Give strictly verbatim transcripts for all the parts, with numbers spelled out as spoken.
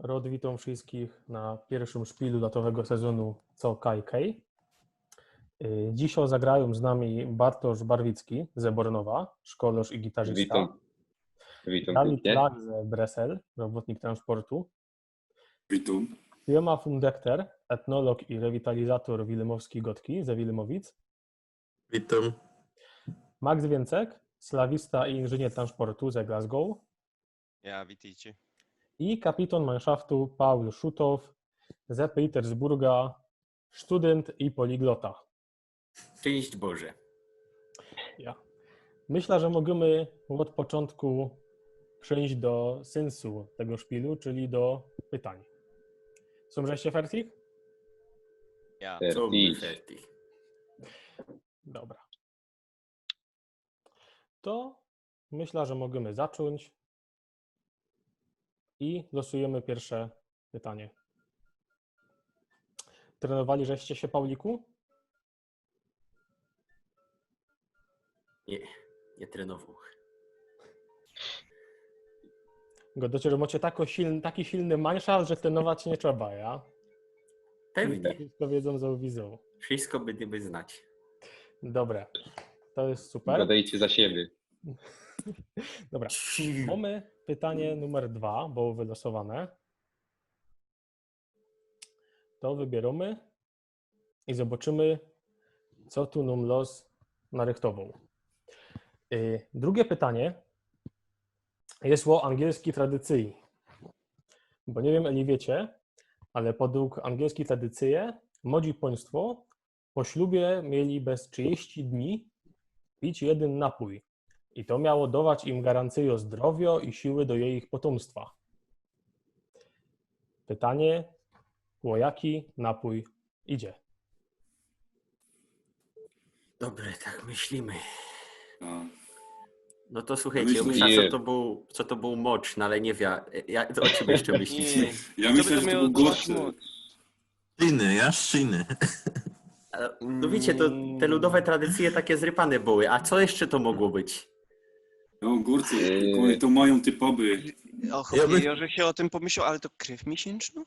Rod witōm wszyskich na piyrszym szpilu latowego sezōnu Co Kaj Kej. Y, dzisiej zagrajōm z nami Bartosz Barwicki ze Bornowa, szkolŏrz i gitarzysta. Witōm. Witōm Dawid piyknie. Flach ze Bresel, robotnik transportu. Witōm. Siema Fundekter, etnolog i rewitalizator wilymowskij gŏdki ze Wilymowic. Witōm. Max Wiyncyk, slawista i inżynier transportu ze Glasgow. Ja, witejcie. I kapitōn manszaftu Paul Szutow ze Petersburga, sztudynt i poliglota. Szczyńść Boże. Ja. Myśla, że możymy ôd poczōntku przeńść do synsu tego szpilu, czyli do pytań. Sōm żeście fertich? Ja. Fertich. Sōm fertich. Dobra. To myśla, że możymy zaczōńć i losujymy piyrsze pytanie. Trenowali żeście sie, Pauliku? Nie, nie trenowoł. Gŏdŏcie, że mŏcie tako silny, taki silny manszal, że trenować niy trzeba, ja? Pewnie. Wszysko wiedzōm, co widzōm. Wszysko bydymy znać. Dobra, to je super. Gŏdejcie za siebie. Dobra. Mōmy pytanie numer dwa, bo wylosowane. To wybierōmy i zobaczymy, co tu nōm los narychtowoł. Y, drugie pytanie je ô angielskij tradycyji. Bo niy wiym, eli wiycie, ale podug angielskij tradycyje młodzi państwo po ślubie mieli bez trzidzieści dni pić jedyn napōj. I to miało dŏwać im garancyjõ zdrowiŏ i siły do jejich potōmstwa. Pytanie, ô jaki napōj idzie? Dobre, tak myślimy. No. No to słuchejcie, ja myślę, co to był, co to był mocz, no ale niy wiym, ja, o czym jeszcze myślicie? Ja myślę, że to był gorszy. Trzciny, ja? Trzciny. No wiecie, to te ludowe tradycje takie zrypane były, a co jeszcze to mogło być? No, górce, tylko to mają te puby. Och, ja, by... ja że się o tym pomyślał, ale to krew miesięczna?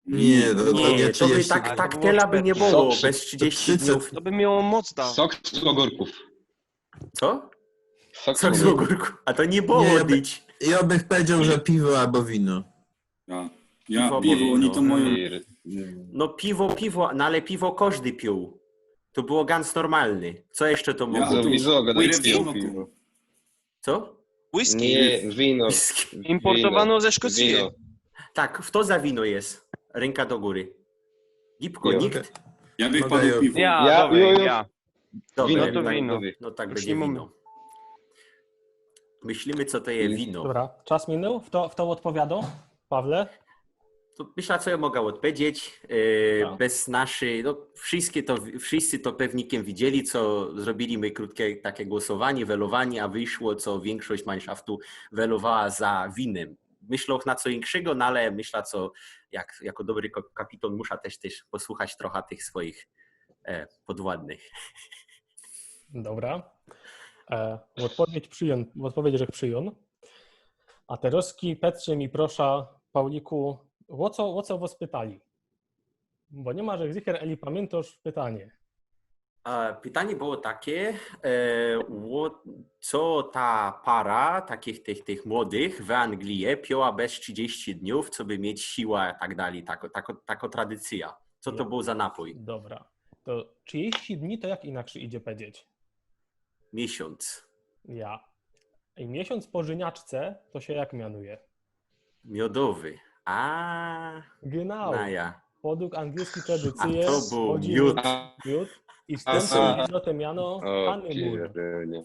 Nie, to, to nie, to by tak, tak tela by nie było bez trzidzieści dniów. To by miało moc dać. Sok z ogórków. Co? Sok z ogórków. A to nie było pić. Ja bych powiedział, że piwo albo wino. Ja, ja piwo, piwo, oni to mają. No piwo, piwo, no ale piwo kożdy piōł. To było ganz normalny. Co jeszcze to mogło być? Whisky. Co? Whisky. Nie, wino. Whisky. Importowano ze Szkocji. Wino. Tak, kto za wino jest? Rynka do góry. Gibko, nikt? Ja bych padł piwo. Ja, ja, ja. Dobra, wino to tak, wino. No tak, będzie wino. Myślimy, co to je wino. Dobra, czas minął. Kto, kto ôdpowiadŏ? Pawle? To myślã, co ja mogã ôdpowiedzieć. E, bez naszy, no, wszyscy to, wszyscy to pewnikiem widzieli, co zrobili my krótkie takie głosowanie, welowanie, a wyszło, co wiynkszość manszaftu welowała za winem. Myślã, na co inkszego, no ale myślã, co jak, jako dobry ko-, kapitōn muszã też, też posłuchać trochã tych swoich, e, podwładnych. Dobra. E, ôdpowiedź przijōn, ôdpowiedź żech przijōn. A terŏzki petrzcie mi, proszã, Pauliku, ô co, ô co wŏs pytali? Bo niy ma żech zicher, eli pamiyntŏsz pytanie. E, pytanie było takie, e, ô, co ta para takich tych, tych młodych w Anglii piła bez trzidzieści dniów, co by mieć siłã i tak dalij, tako, tako, tako tradycyjŏ. Co to było za napōj? Dobra. To trzidzieści dni to jak inaczyj idzie powiedzieć? Miesiōnc. Ja. I miesiōnc po żyniaczce to sie jak mianuje? Miodowy. A. Genau. No ja. Podug angielskij tradycyje to bōł miōd. Miōd i stōnd to miano honeymoon.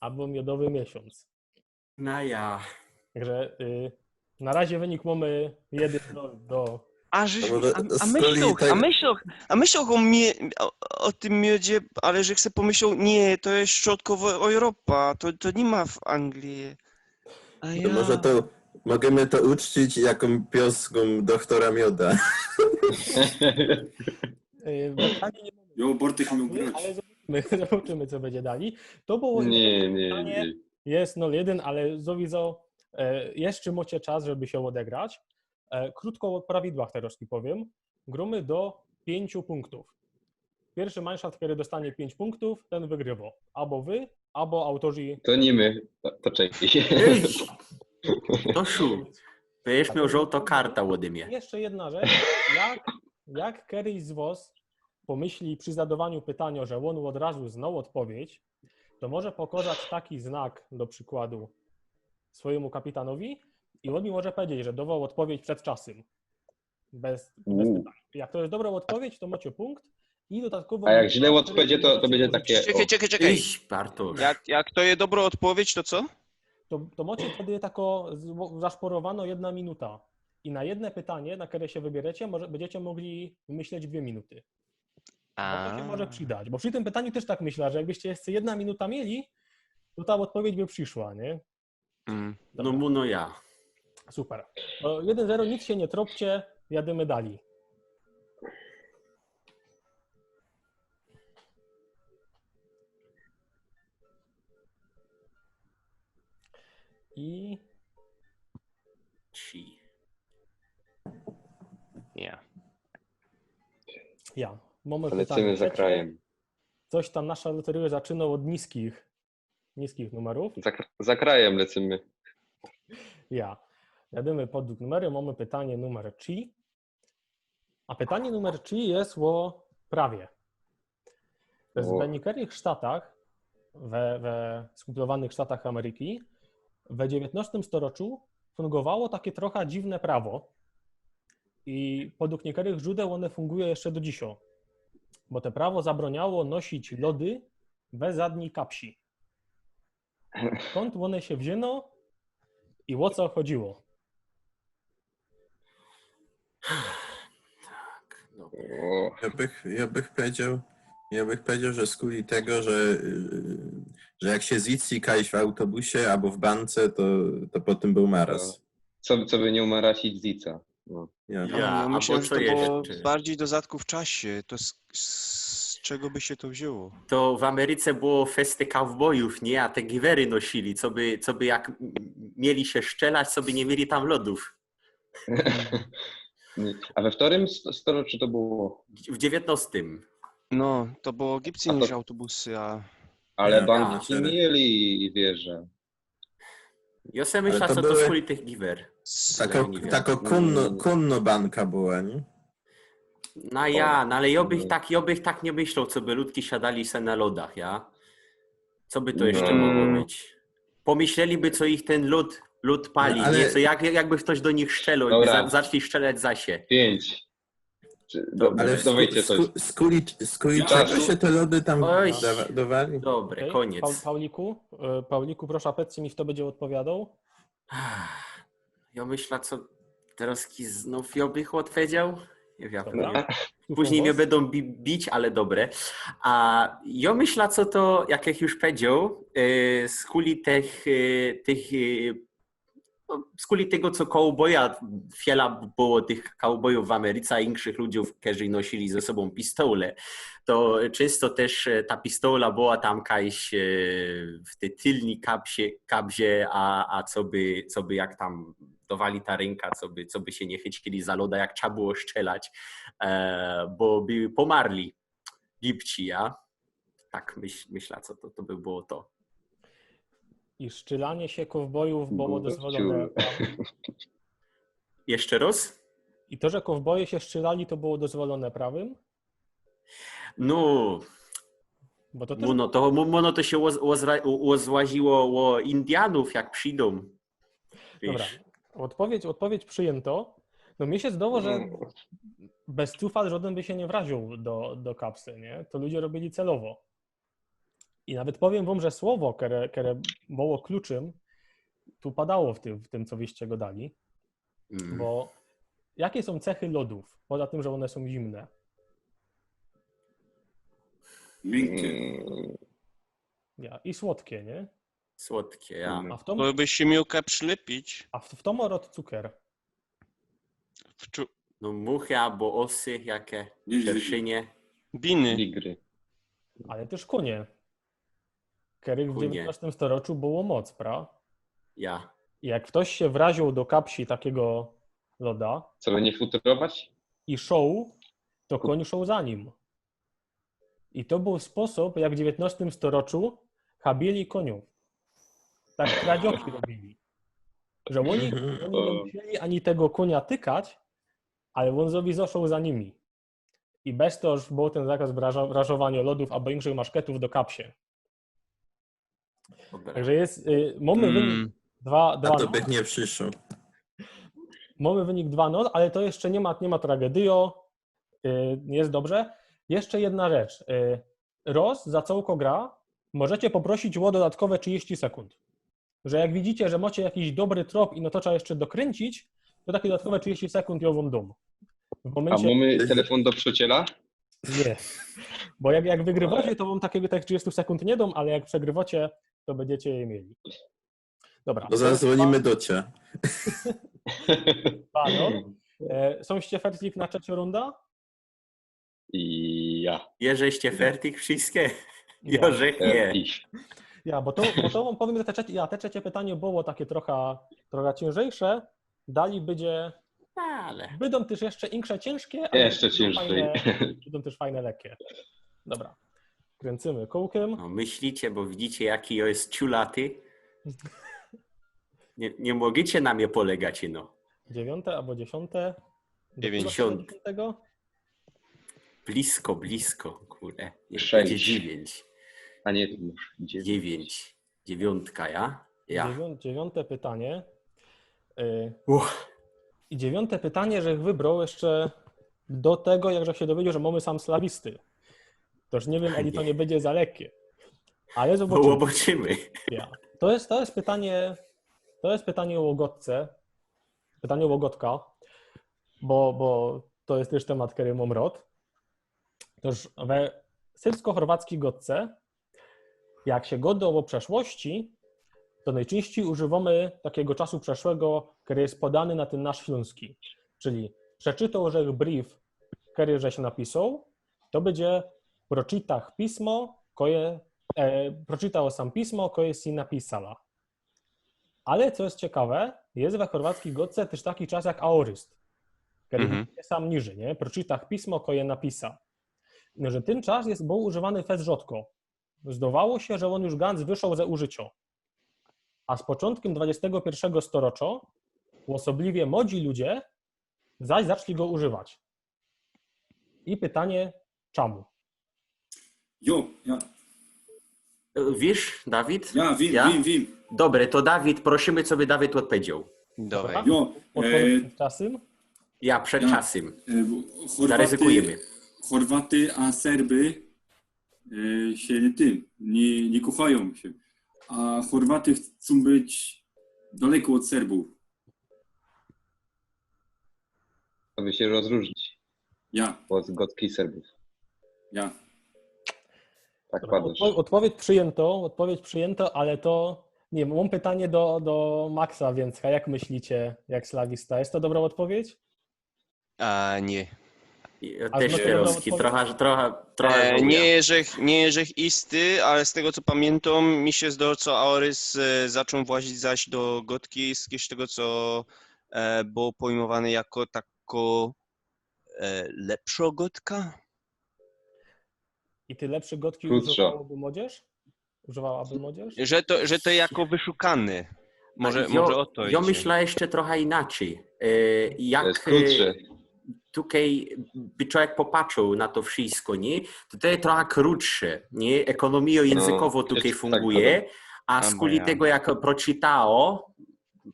Abo miodowy miesiōnc. No ja. Także, y, na razie wynik mōmy jedyn do, do... A, że, a, a myślã, a myślã, a myślã ô mie-, ô, ô tym miodzie, ale żech se pomyślał, nie, to je środkowo Europa, to, to niy ma w Anglii. A to ja. Może to, możemy to uczcić jaką pioską doktora Mioda. Y, bo pani nie... Jo, Bartek miał grać. Ale zobaczymy, zobaczymy, co bydzie dalij. To było... Nie, nie, pytanie nie. Jest nol jedyn, ale zowidzo, e, jeszcze mŏcie czas, żeby sie ôdegrać. E, krōtko ô prawidłach terŏz ci powiym. Grōmy do piyńciu punktōw. Piyrszy Mineshaft, kery dostanie piyńć punktōw, tyn wygrywo. Abo wy, abo autōrzy. To niy my, to, to czekej. Toszu, bydziesz mioł żołto karta ôdy mie. Jeszcze jedna rzecz. Jak, jak keryś z wŏs pōmyśli przi zadŏwaniu pytaniŏ, że ôn ôd razu znoł ôdpowiedź, to może pokŏzac taki znak do przikładu swojymu kapitanowi i ôn mi może pedzieć, że dŏwoł ôdpowiedź przed czasym. Bez, bez U. pytania. Jak to je dobrŏ ôdpowiedź, to mŏcie punkt i dodatkowo... A jak źle ôdpowiedzie, to, to bydzie takie... Czekej, czekej, czekej. Iś, Bartosz. Jak, jak to je dobrŏ ôdpowiedź, to co? To, to mŏcie wtedy tako z- zaszporowano jedna minuta. I na jedne pytanie, na kere sie wybierzecie, może, bydziecie mogli wymyśleć dwie minuty. To się może przidać, bo przi tym pytaniu tyż tak myślã, że jakbyście jeszcze jedna minuta mieli, to ta ôdpowiedź by prziszła, niy? Mm. No mu, no ja. Super. To jedyn zero, nic sie niy tropcie, jadymy dalij. I Ci. Ja. ja. Mōmy Lecymy pytanie za trzecie. krajem. Coś tam nasza loteryjŏ zaczynŏ ôd niskich, niskich numerōw. Za, kr- za krajem lecymy. Ja. Jadymy podług numeru, mōmy pytanie numer trzi. A pytanie numer trzi je ô prawie. O. W niykerych sztatach, we, we skōmplowanynych sztatach Ameryki, we dziewiyntnŏstym storoczu fungowało take trocha dziwne prawo. I podług niykerych źrōdeł ône funguje jeszcze do dzisiŏ. Bo te prawo zabrōniało nosić lody we zadnij kapsi. Skōnd ône sie wziyno i ô co chodziło? Tak, dobra. O, Ja bych, ja bych powiedział, ja bych powiedział, że skuli tego, że, yy, że jak się zjidzi kajś w autobusie albo w bance, to, to potem był maraz. co, co by niy umarazić zjica. No. Ja. Ja, Ja a myślę, po że co to było jeszcze? Bardziej do zatków w czasie. To z, z czego by się to wzięło? To w Ameryce było festy cowboyów, nie? A te giwery nosili, co by, co by jak m- mieli się szczelać, co by nie mieli tam lodów. A we wtōrym st- storoczy to było? W dziewiętnastym. No, to było gibcy A to- niż autobusy, a Ale No, banki no, mieli wieże. Ja sobie myślę, to co to były- skuli tych giwer. Tako, Nie wiem. tako konno, konno banka była, nie? No ja, no ale ja bych No. tak, ja bych tak nie myślał, co by ludki siadali se na lodach, ja? Co by to jeszcze No. mogło być? Pomyśleliby, co ich ten lód, lód pali, No, ale- nie? Co jak, jakby ktoś do nich strzelał, Dobra. jakby za, zaczli strzelać za się. Pięć. Czy, do, Dobra. Ale dawajcie sku, coś. sku, skuli, skuli Ja- czego się te lody tam Oj. dawa, dawali? Dobre, Okej, koniec. Pa, Pauliku, e, Pauliku, proszã, powiedzcie mi, kto bydzie ôdpowiadał. Ja myślę, co teraz ki znów ja bych ôdpowiedział. Nie wiem. Dobra. Później Słucham mnie was. Będą bi bić, ale dobre. A ja myślę, co to, jak ich już powiedział, e, skuli tych, e, tych e, no, skuli tego, co cowboya wiela było tych cowboyów w Ameryce, a inkszych ludzi, którzy nosili ze sobą pistole, to często też e, ta pistola była tam kajś e, w tej tylnej kapsie, kapsie, a, a co by, co by jak tam dawali ta rynka, co by, co by się nie chycili za loda, jak trzeba było strzelać, e, bo by pomarli gibci, ja? Tak myśl, myślę, co to, to by było to. I szczelanie się kowbojów było Było dozwolone. ciul. Jeszcze raz? I to, że kowboje się strzelali, to było dozwolone prawem? No, Bo to też... no to, mu- no to się ôz- ôzra- ôzłaziło o Indianów, jak przyjdą. Dobra, Wiesz. Ôdpowiedź, ôdpowiedź przijyntŏ. No mi sie zdało, że No. bez cufal żodyn by sie niy wraził do, do kapsy, nie? To ludzie robiyli celowo. I nawet powiym wōm, że słowo, kere, kere było kluczym, tu padało w tym, w tym, co wyście godali, Mm. bo jakie sōm cechy lodōw, poza tym, że ône sōm zimne? Miękkie. Mm, Ja, i słodkie, nie? Słodkie, ja. No. A w tōm, To by się miał kap przylepić. a w, w tōm rod cuker. W czu- No muchy albo osy, jakie, Nigdy. Szerszynie. Biny. Digry. Ale tyż kunie. Kerych w Kunie. dziewiętnastym storoczu było moc, pra? Ja. I jak ftoś sie wraził do kapsi takigo loda Co by nie futrować? i szoł, to koń szoł za nim. I to bōł sposob, jak w dziewiętnostym storoczu habili kōniōw. Tak kradzioki robili. Że ôni, ôni nie musieli ani tego kōnia tykać, ale ôn sobie zaszoł za nimi. I bez to już bōł tyn zakaz brażo- brażowaniŏ lodōw abo inkszych maszketōw do kapsie. Dobra. Także jest, y, mōmy wynik Mm, dwa a dwa. to bych nie przyszedł. Mōmy wynik dwa nol, ale to jeszcze niy ma, niy ma tragedii. Y, jest dobrze. Jeszcze jedna rzecz. Y, roz za cołkõ grã możecie poprosić ô dodatkowe trzydzieści sekund. Że jak widzicie, że macie jakiś dobry trop i no to trzeba jeszcze dokręcić, to takie dodatkowe trzydzieści sekund jŏ wōm dōm. W A momencie... mōmy telefon do przyjaciela? Nie. Bo jak, jak wygrywacie, to wōm takiego, tak trzydzieści sekund niy dōm, ale jak przegrywacie, to będziecie je mieli. Dobra. Bo zadzwonimy do ciebie. Dwa nol. E, sōście fertig na trzeciŏ runda? I ja. Jeżeście fertig wszystkie? Ja. Jorzech E, nie. iś. Ja, bo to, bo to wōm powiym, że te trzecie, ja, te trzecie pytanie było takie trochę, trochę ciężejsze. Dalij bydzie, Ale. bydōm tyż jeszcze insze ciężkie, ale Jeszcze bydōm ciężej. fajne, bydōm tyż fajne lekkie. Dobra. Kręcymy kółkiem. No, myślicie, bo widzicie, jaki jŏ jest ciulaty. Nie, nie możecie na mie polegać, no. Dziewiąte abo dziesiąte? Dziewięć. Dziesiątego? Blisko, blisko, kurde. Nie, Sześć. Będzie dziewięć. A nie, to już dziewięć. Dziewięć. Dziewiątka, ja? Ja. Dziewiąt-, dziewiąte pytanie. Y, Uch. I dziewiąte pytanie, żech wybrał jeszcze do tego, jak żech sie dowiedział, że mōmy sam slawisty. To już niy wiym, ani to niy bydzie za lekkie. Ale No, zobaczymy. zobaczymy. Ja. To jest, to jest pytanie, to jest pytanie ô godce. Pytanie ô godka, bo, bo to jest tyż temat, kery mōm rŏd. Toż we serbsko-chorwackij godce, jak sie godŏ ô przeszłości, to nojczynścij używōmy takigo czasu przeszłego, kery jest podany na tyn nasz ślōnski. Czyli przeczytał żech brif, kery żeś napisał, to bydzie proczytach pismo, koje, e, proczytała sam pismo, koje si napisała. Ale co jest ciekawe, jest we chorwackij godce tyż taki czas jak aorist, kery Mhm. sam niżyj, nie? Proczytach pismo, koje napisa. No, że tyn czas jest, bōł używany fest rzodko. Zdowało sie, że ôn już ganz wyszoł ze użyciŏ. A z poczōntkiym dwudziestego piyrszego storoczŏ ôsobliwie młodzi ludzie zaś zaczli go używać. I pytanie, czemu? Jo, ja, E, Wiesz, Dawid? ja wiym, Ja? wiym, wiym. Dobre, to Dawid, prosimy, co by Dawid ôdpowiedzioł. Dawaj. Jo, e, Ôdpowiedz przed czasym? Ja, przed Ja. czasym. E, Chorwaty, Zaryzykujemy. Chorwaty a Serby e, sie niy tym, niy, niy kochajōm sie. A Chorwaty chcōm być daleko ôd Serbōw. To by sie rozrōżnić. Ja, Bo z godki Serbōw. ja. Tak Dobra, padłeś. ôdpo-, ôdpowiedź przijyntŏ, ôdpowiedź przijyntŏ, ale to, niy wiym, mōm pytanie do, do Maxa, wiync jak myślicie, jak slawista? Jest to dobrŏ ôdpowiedź? A, niy. Ja A też znowu Terowski, to- trochę, trochę, trochę E, żałuję. niy jeżech, niy jeżech isty, ale z tego co pamiyntam, mi sie zdało, co Aorys e, zaczōn włazić zaś do godki, z, z tego co e, było pojmowane jako tako e, lepszŏ godka? I ty lepszy godki Krótszo. Używałaby młodzież? Używałaby młodzież? Że to, że to jako wyszukany. Może, Jo, może ô to jo idzie. Myślã jeszcze trochę inaczyj. E, To jak jest e, krótsze. tukej by człowiek popatrzoł na to wszystko, niy? To to jest trochę krótsze, niy? Ekonomijo jynzykowŏ No, tukej jeszcze tak funguje, padło. a Tam skuli ja. tego, jak proczytało,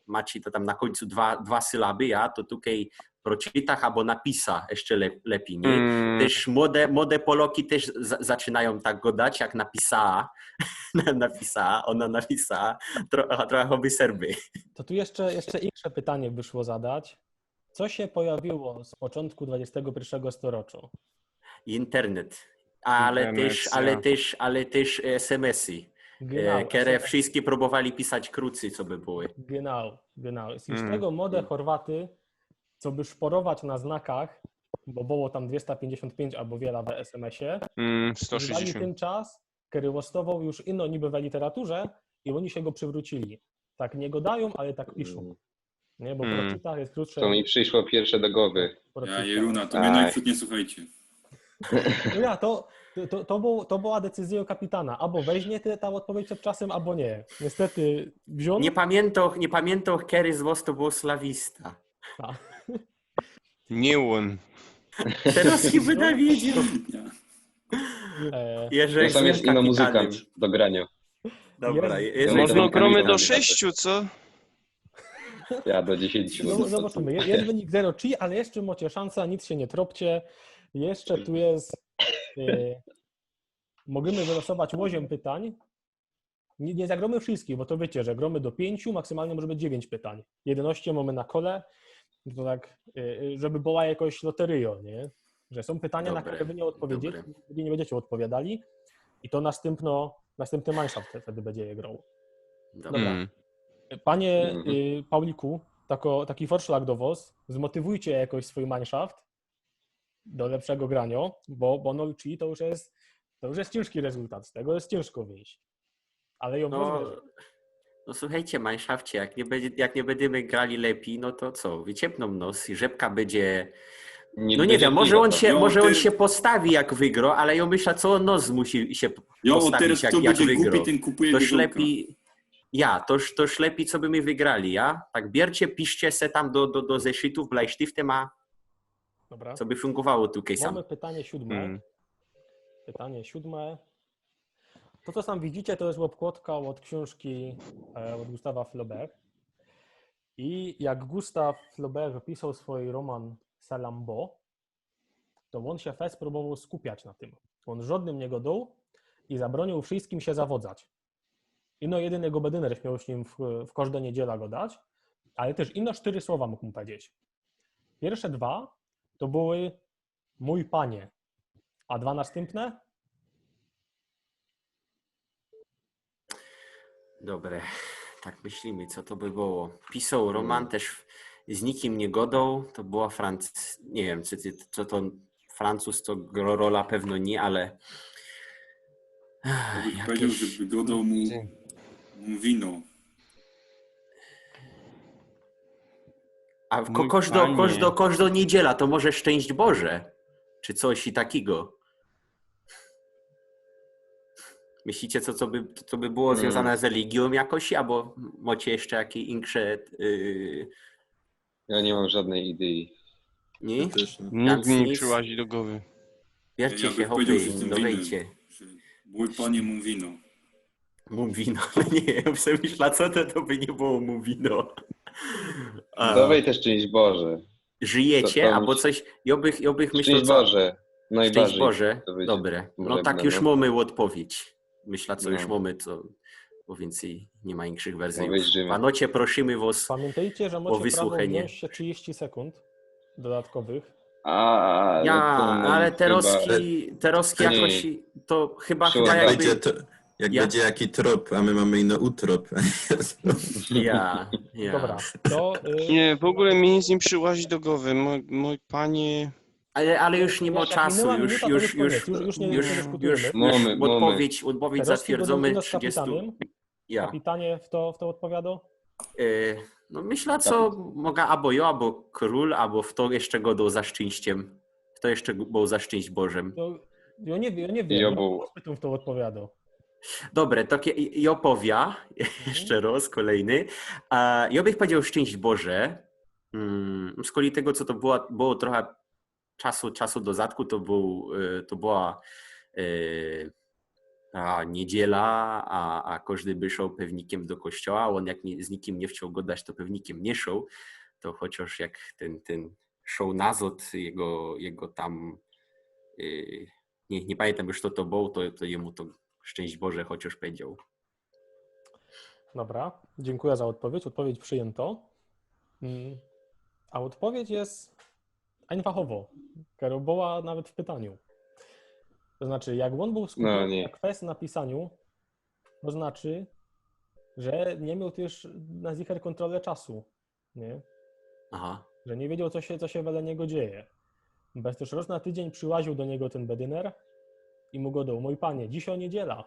macie to tam na kōńcu dwa, dwa sylaby, ja, to tukej proczytach abo napisa jeszcze le, lepij, niy? Mm, Tyż młode, młode Poloki tyż za, zaczynajōm tak godać, jak napisa, na, napisa, ôna napisa, tro, trochã choby Serby. To tu jeszcze, jeszcze insze pytanie by szło zadać. Co sie pojawiło z poczōntku dwudziestego piyrszego storoczŏ? Internet. Ale Internet, tyż, ale ja. tyż, ale tyż S M S-y, Genau, e, kere S M S. Wszyjski prōbowali pisać krucy, co by były. Genau, genau. I z Mm. tego młode Chorwaty, co by szporować na znakach, bo było tam dwiesta piyńćdziesiōnt piyńć abo wiela we S M S-ie, mm, używali sto sześćdziesiōnt. tyn czas, kery ôstowoł już ino niby we literaturze i ôni sie go przywrōcili. Tak niy godajōm, ale tak piszōm. Mm. Nie, bo Hmm. Proczyta jest krótsze. To mi przyszło pierwsze do głowy. Proczyta. Ja, Jeruna, to Aj. mnie najprzód nie słuchajcie. No ja, to, to, to, było, to była decyzja kapitana. Albo weźmie ty tę odpowiedź przed czasem, albo nie. Niestety wziął. Nie pamiętam, nie pamiętam, kery z was to było sławista. A, Nie on. Teraz nie będę wiedział. Ja. e, Jeżeli Czasami jest ino kapitanem. Muzykant do grania. Dobra, Jest- jest, Można Kamil gromy do Kamil. sześciu, co? Ja do dziesięciu. No, zobaczymy. Je- Jest wynik zero trzy, ale jeszcze macie szansę, nic się nie tropcie. Jeszcze tu jest. E, możemy wylosować ôziym pytań. Nie, nie zagromy wszystkich, bo to wiecie, że gromy do pięciu, maksymalnie może być dziewięć pytań. Jedenaście mamy na kole, to tak, e, żeby była jakoś loteryjo, nie? Że są pytania, na Dobre, które wy nie odpowiedzieć, dobre. wy nie będziecie odpowiadali i to następno, następny Mannschaft wtedy będzie je grał. Dobra. Mm. Panie Mhm. y, Pauliku, tako, taki forszlag do was, zmotywujcie jakoś swój Mannschaft do lepszego grania, bo, bo null trzy to już jest, to już jest ciężki rezultat, z tego jest ciężko wyjść. Ale ją No, możesz. No słuchajcie, Manszafcie, jak nie, będzie, jak nie będziemy grali lepiej, no to co? Wyciepną nos i Rzepka będzie... Nie No nie będzie wiem, może piwa. on się, Ja może on teraz- się postawi jak wygro, ale ja myślę, co on nos musi się Jo, postawić teraz jak, kto jak będzie wygro. głupi, ten kupuje Toż biedronka. Lepiej... Ja, toż, toż lepiej, co by my wygrali, ja? Tak bierzcie, piszcie se tam do, do, do zeszytów, blajsztyftem, a Dobra. co by fungowało tukej sam. Mamy pytanie siódme. Mm. Pytanie siódme. To, co tam widzicie, to jest obkładka od książki e, od Gustawa Flaubert. I jak Gustav Flaubert pisał swój roman Salammbô, to on się fest próbował skupiać na tym. On żadnym nie godał i zabronił wszystkim się zawodzać. Ino jeden jego bedyner śmiał z nim w, w kożdej niedziela godać, ale też ino sztyry słowa mógł mu powiedzieć. Pierwsze dwa to były mój panie, a dwa następne Dobre, tak myślimy, co to by było. Pisał roman, też z nikim nie godał, to była Franc... Nie wiem, co, ty- co to Francuz, to gro- rola pewno nie, ale... Ja bych Jakieś- powiedział, żeby godał mu, mu wino. A ko- Mój kożdo, panie. kożdo, kożdo niedziela to może Szczęść Boże, czy coś i takiego. Myślicie, co, co, by, co by było Mm. związane z religią jakoś, albo macie jeszcze jakieś insze... Yy, Ja nie mam żadnej idei. nie? Też nie. Nic Nic, mi nie nic. przyłazi do głowy. Bierzcie Ja się, bych chłopy, powiedział, że z tym dawajcie. winem. Że mój panie, mu wino. Mum wino. Nie, ja sobie myślę, co to, to by nie było mum wino. A, Dawaj też Szczęść Boże. Żyjecie, To- to albo mi- coś, ja bych, ja bych myślał, Szczęść co... Boże. Najbardziej. Szczęść Boże. To będzie Dobre. No może tak, no, już no. mamy odpowiedź. Myślę, co już No. mamy, co... Bo więcej nie ma inkszych wersji. Obejrzymy. Panocie, prosimy was. Pamiętajcie, że O macie prawo wysłuchanie. wziąć się trzydzieści sekund dodatkowych. A, a, Ja, no to mam ale te chyba- roski, te roski To nie- jakoś to chyba, Trzeba chyba Jak jakby... będzie, to, jak Ja- będzie jaki trop, a my mamy ino utrop. Ja, ja. Dobra, to y, Nie, w ogóle mi nic nie przyłazi do głowy. Mój, mój panie... Ale, ale już nie ma jak czasu, minęła już, minuta, to już, już już, koniec, już, już nie- już, nie już, dyskutujemy. Moment, moment. Odpowiedź, odpowiedź Terowski zatwierdzamy godzinę z trzydziestu. kapitanem. Ja. Kapitanie, w to, w to odpowiadał? E, No myślę, co mogę, albo ja, albo król, albo kto jeszcze godał za Szczęściem. Kto jeszcze był za Szczęść Bożym? To, ja nie wiem, ja nie wiem. Ja Ja był. Pytam, w to odpowiadał. Dobre, to kie- i, i opowiada jeszcze raz kolejny. A ja bych powiedział Szczęść Boże. Mm, skoli tego, co to było, było trochę czasu, czasu do zadku, to, był, e, to była e, a, niedziela, a, a kożdy by szedł pewnikiem do kościoła, a on jak nie, z nikim nie chciał godać, to pewnikiem nie szedł. To chociaż jak ten, ten szedł nazad, jego, jego tam e, nie, nie pamiętam już, kto to był, to, to jemu to Szczęść Boże chociaż powiedział. Dobra, dziękuję za odpowiedź. Odpowiedź przyjęto. Mm, a odpowiedź jest einfachowo, która była nawet w pytaniu. To znaczy, jak on był skupiony No nie. na kwestii napisaniu, to znaczy, że nie miał też na zicher kontrolę czasu, nie? Aha. Że nie wiedział, co się, co się wedle niego dzieje. Bez też raz na tydzień przyłaził do niego ten bedyner i mu godał: „Mój panie, dzisiaj niedziela”.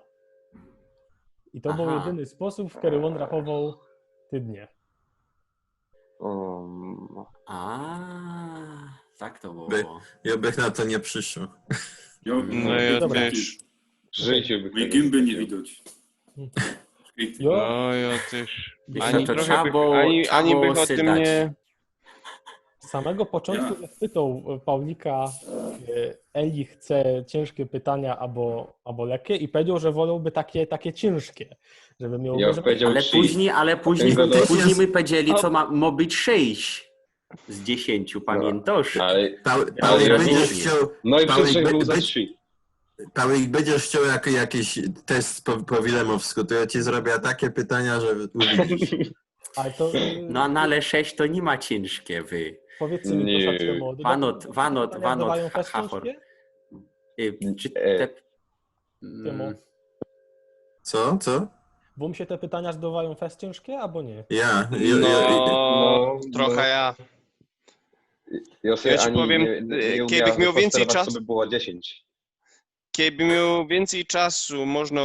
I to był Aha. jedyny sposób, w który on rachował tydnie. Um, A, tak to było. By- Jŏ bych na to niy prziszoł. Jo, No ja Dobra. też. W życiu bych Mojej tego gęby nie zrobił. Widać. Jo, No ja też. Wiesz Ani to trochę trzeba bych, było- ani, trzeba ani było bych o tym sydać. Nie. Z samego początku Ja. jak pytał Paulika e, Eli chce ciężkie pytania albo, albo lekkie i powiedział, że wolałby takie, takie ciężkie, żeby miał Ja żeby- powiedział Ale trzy. później, ale później, Tego później my powiedzieli, co ma, ma być sześć z dziesięciu, pamiętasz? Ale, Paul, Ale Paul, ja będziesz nie- chciał, no i Paul, przecież by- był za by- trzy. Paul, będziesz chciał jak, jakiś test po, po wilemowsku, to ja ci zrobię takie pytania, że uwierzysz. Ale to No, no ale sześć to niy ma ciężkie, wy. Powiedzcie mi, Nie. proszę, czemu? Wanot, wanot, Pytania wanot, bywają ha- fest hachor. ciężkie? Y, Czy E. te... Czemu? Mm, Co? Co? Wōm sie te pytania zdowają fest ciężkie, albo nie? Ja. ja, ja, ja No, Trochę ja. Ja, sobie Ja ci ani powiem, nie, nie, e, nie kiedy umiałem bych miał więcej wyprostować, czasu- co by było dziesięć. Keby miał więcej czasu, można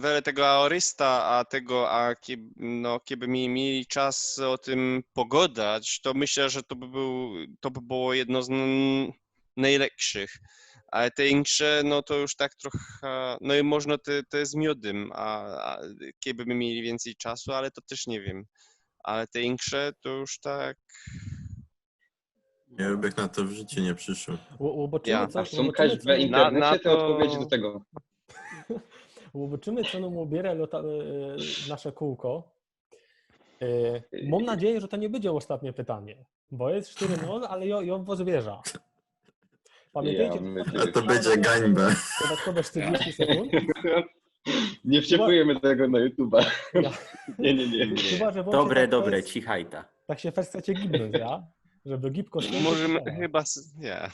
wiele tego aorysta, a tego, a keby, no, keby mi mieli czas o tym pogadać, to myślę, że to by, był, to by było jedno z n- najlepszych. Ale te insze, no to już tak trochę, no i można te, te z miodym, a, a keby my mieli więcej czasu, ale to też nie wiem. Ale te insze to już tak. Ja bych na to w życiu nie przyszedł. Ł- Łoboczymy, Ja. co, A są łoboczymy, cache w co, nam- Na- internecie na te to- odpowiedzi do tego. Łoboczymy, co nam ôbiera lota, e, nasze kółko. E, Mam nadzieję, że to nie będzie ôstatnie pytanie, bo jest sztyry nul, ale jo, jo w wŏs wierzã. Pamiętajcie, Ja, my że też. To będzie gańba. dodatkowe czterdzieści sekund. Nie wciepujemy tego na YouTube'a. Ja. Nie, nie, nie. Chyba, że wam Dobre, się tak dobre, fest- cichajta. Tak się fest chcecie gibnąć, ja? Żeby gibko skończyć, Możemy to ja. chyba. s- Nie.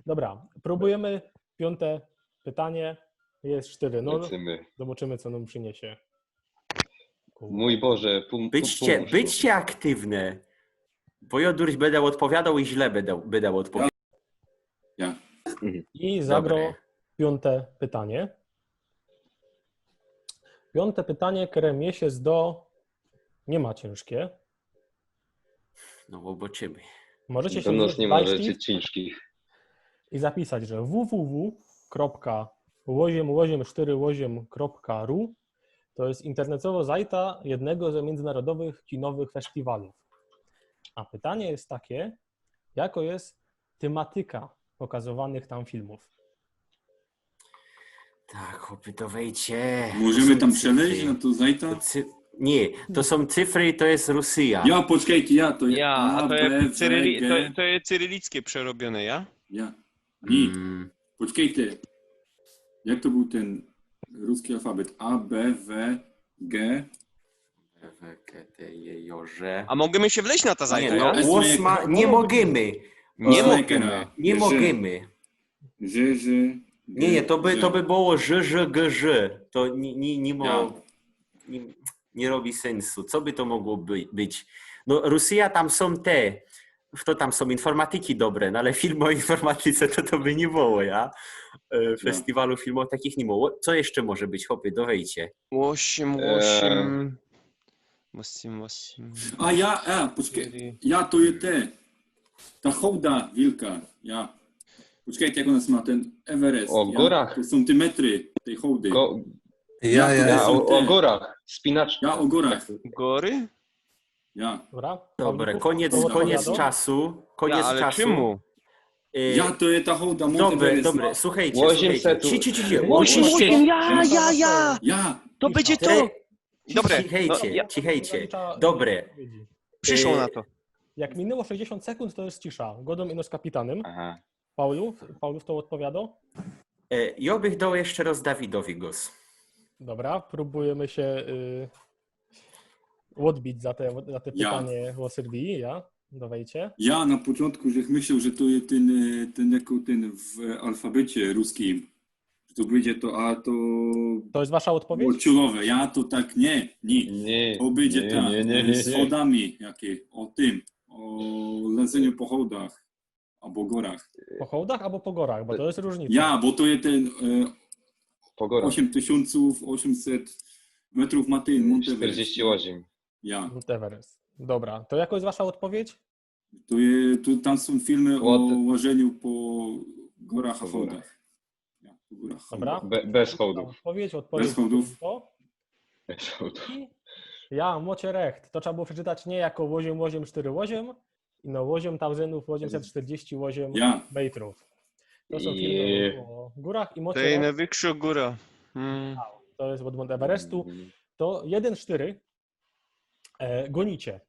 Dobra, próbujemy. Piąte pytanie. Jest sztyry nul. Lecimy. Zobaczymy, co nam przyniesie. Kółko. Mój Boże, pum, pum, Bydźcie, pum, bydźcie aktywne. Bo jŏ durś bydã ôdpowiadał i źle bydã, bydã ôdpowiadał. Ja. I zagrŏ Dobre. Piąte pytanie. Piąte pytanie, które mi się zdo, nie ma ciężkie. No, zobaczymy. Możecie się Do nas wziąć nie ma bajtlik rzeczy ciężkich. I zapisać, że www kropka łoziem łoziem sztyry łoziem kropka ru to jest internetowa zajta jednego ze międzynarodowych kinowych festiwalów. A pytanie jest takie, jako jest tematyka pokazywanych tam filmów? Tak, chłopy, to wejcie. Możemy tam przeleć na to zajta? Cy... Nie, to są cyfry i to jest Rosja. Ja, poczekajcie, ja to jest Ja, a A, to B, jest, W, cyryli, G. to, to jest cyrylickie przerobione, ja? Ja. Nie, Mm, poczekajcie. Jak to był ten ruski alfabet? A, B, W, G. W K T J J. A możemy się wleźć na ta Nie, zajta, no, ja? S, łosma, nie możemy. Nie S, mogę. K, R. Nie Że- możemy. Że, że. Nie, nie, to by, że- to by było Ż Ż G Ż. To nie, nie, nie, ma, Ja. nie, nie robi sensu. Co by to mogło by, być? No, Rosja tam są te, w to tam są informatyki dobre, no ale film o informatyce to, to by nie było, ja? E, Festiwalu filmów takich nie było. Co jeszcze może być, chłopy, dowejcie. Osiem, Eee. osiem. Osiem, osiem. A ja, a, poczekaj. Cztery. Ja to je te. Ta hołda wielka. Ja. Poczekajcie, jak ona ma ten Everest. O Ja. górach. To są te metry tej hołdy. Ko, Ja, ja, ja, ja. o, o górach, spinaczka. Ja o górach. Gory? Ja. Dobra? Dobra, Paulku, koniec, to koniec opowiadał? Czasu. Koniec Ja, ale Czasu. czemu? Y, Ja to je ta hołda Mount Dobre, Everest. dobre, słuchajcie, Osiem słuchajcie. setów. Ci, ci, ci, ci. Osiem, Osiem osiem, ja, ja, ja! Ja. To będzie to! Te- Dobre, no, Cichejcie, ja- cichejcie. Dobre. Przyszło Y, na to. Jak minęło sześćdziesiąt sekund, to jest cisza. Godōm ino z kapitanem. Aha. Paulu, Paulu w to odpowiadał? E, jŏ bych dał jeszcze raz Dawidowi głos. Dobra, próbujemy się y, odbić za te, za te Ja. pytanie o Serbii, ja? Dawajcie. Ja na początku żech myślał, że to jest ten, e, ten jako ten w alfabecie ruskim. Że to będzie to, a to To jest wasza odpowiedź? było czulowe. Ja to tak nie, nie. Nie, To będzie nie, ta, nie, nie, e, nie, z nie. Hołdami jakie, o tym, o lezeniu po hołdach albo górach. Po hołdach albo po gorach, bo to jest różnica. Ja, bo to jest ten e, Po górach. osiem tysiąc osiemset metrów ma ten Mount Everest. Czterdzieści osiem. Ja. Mount Everest. Dobra, to jako je wasza ôdpowiydź? Tu, je, tu tam sōm filmy ô Łoty- łażyniyni po gorach a Po górach. chodach. Ja, po górach. Dobra. Be, bez hołdōw. Ôdpowiydź, ôdpowiydź. Bez hołdōw. To? Bez hołdōw. I ja, mocie recht. To trzeba było przeczytać niy jako ôziym, ôziym, sztyry, ôziym, ino ôziym tauzyndōw, ôziymset sztyrdziści ôziym Ja. mejtrōw. To sōm I- filmy ô górach i To mocie je recht. nojwiynkszy gōra. Mm. To je ôd Mount Everestu. To jedyn sztyry. E, gōnicie.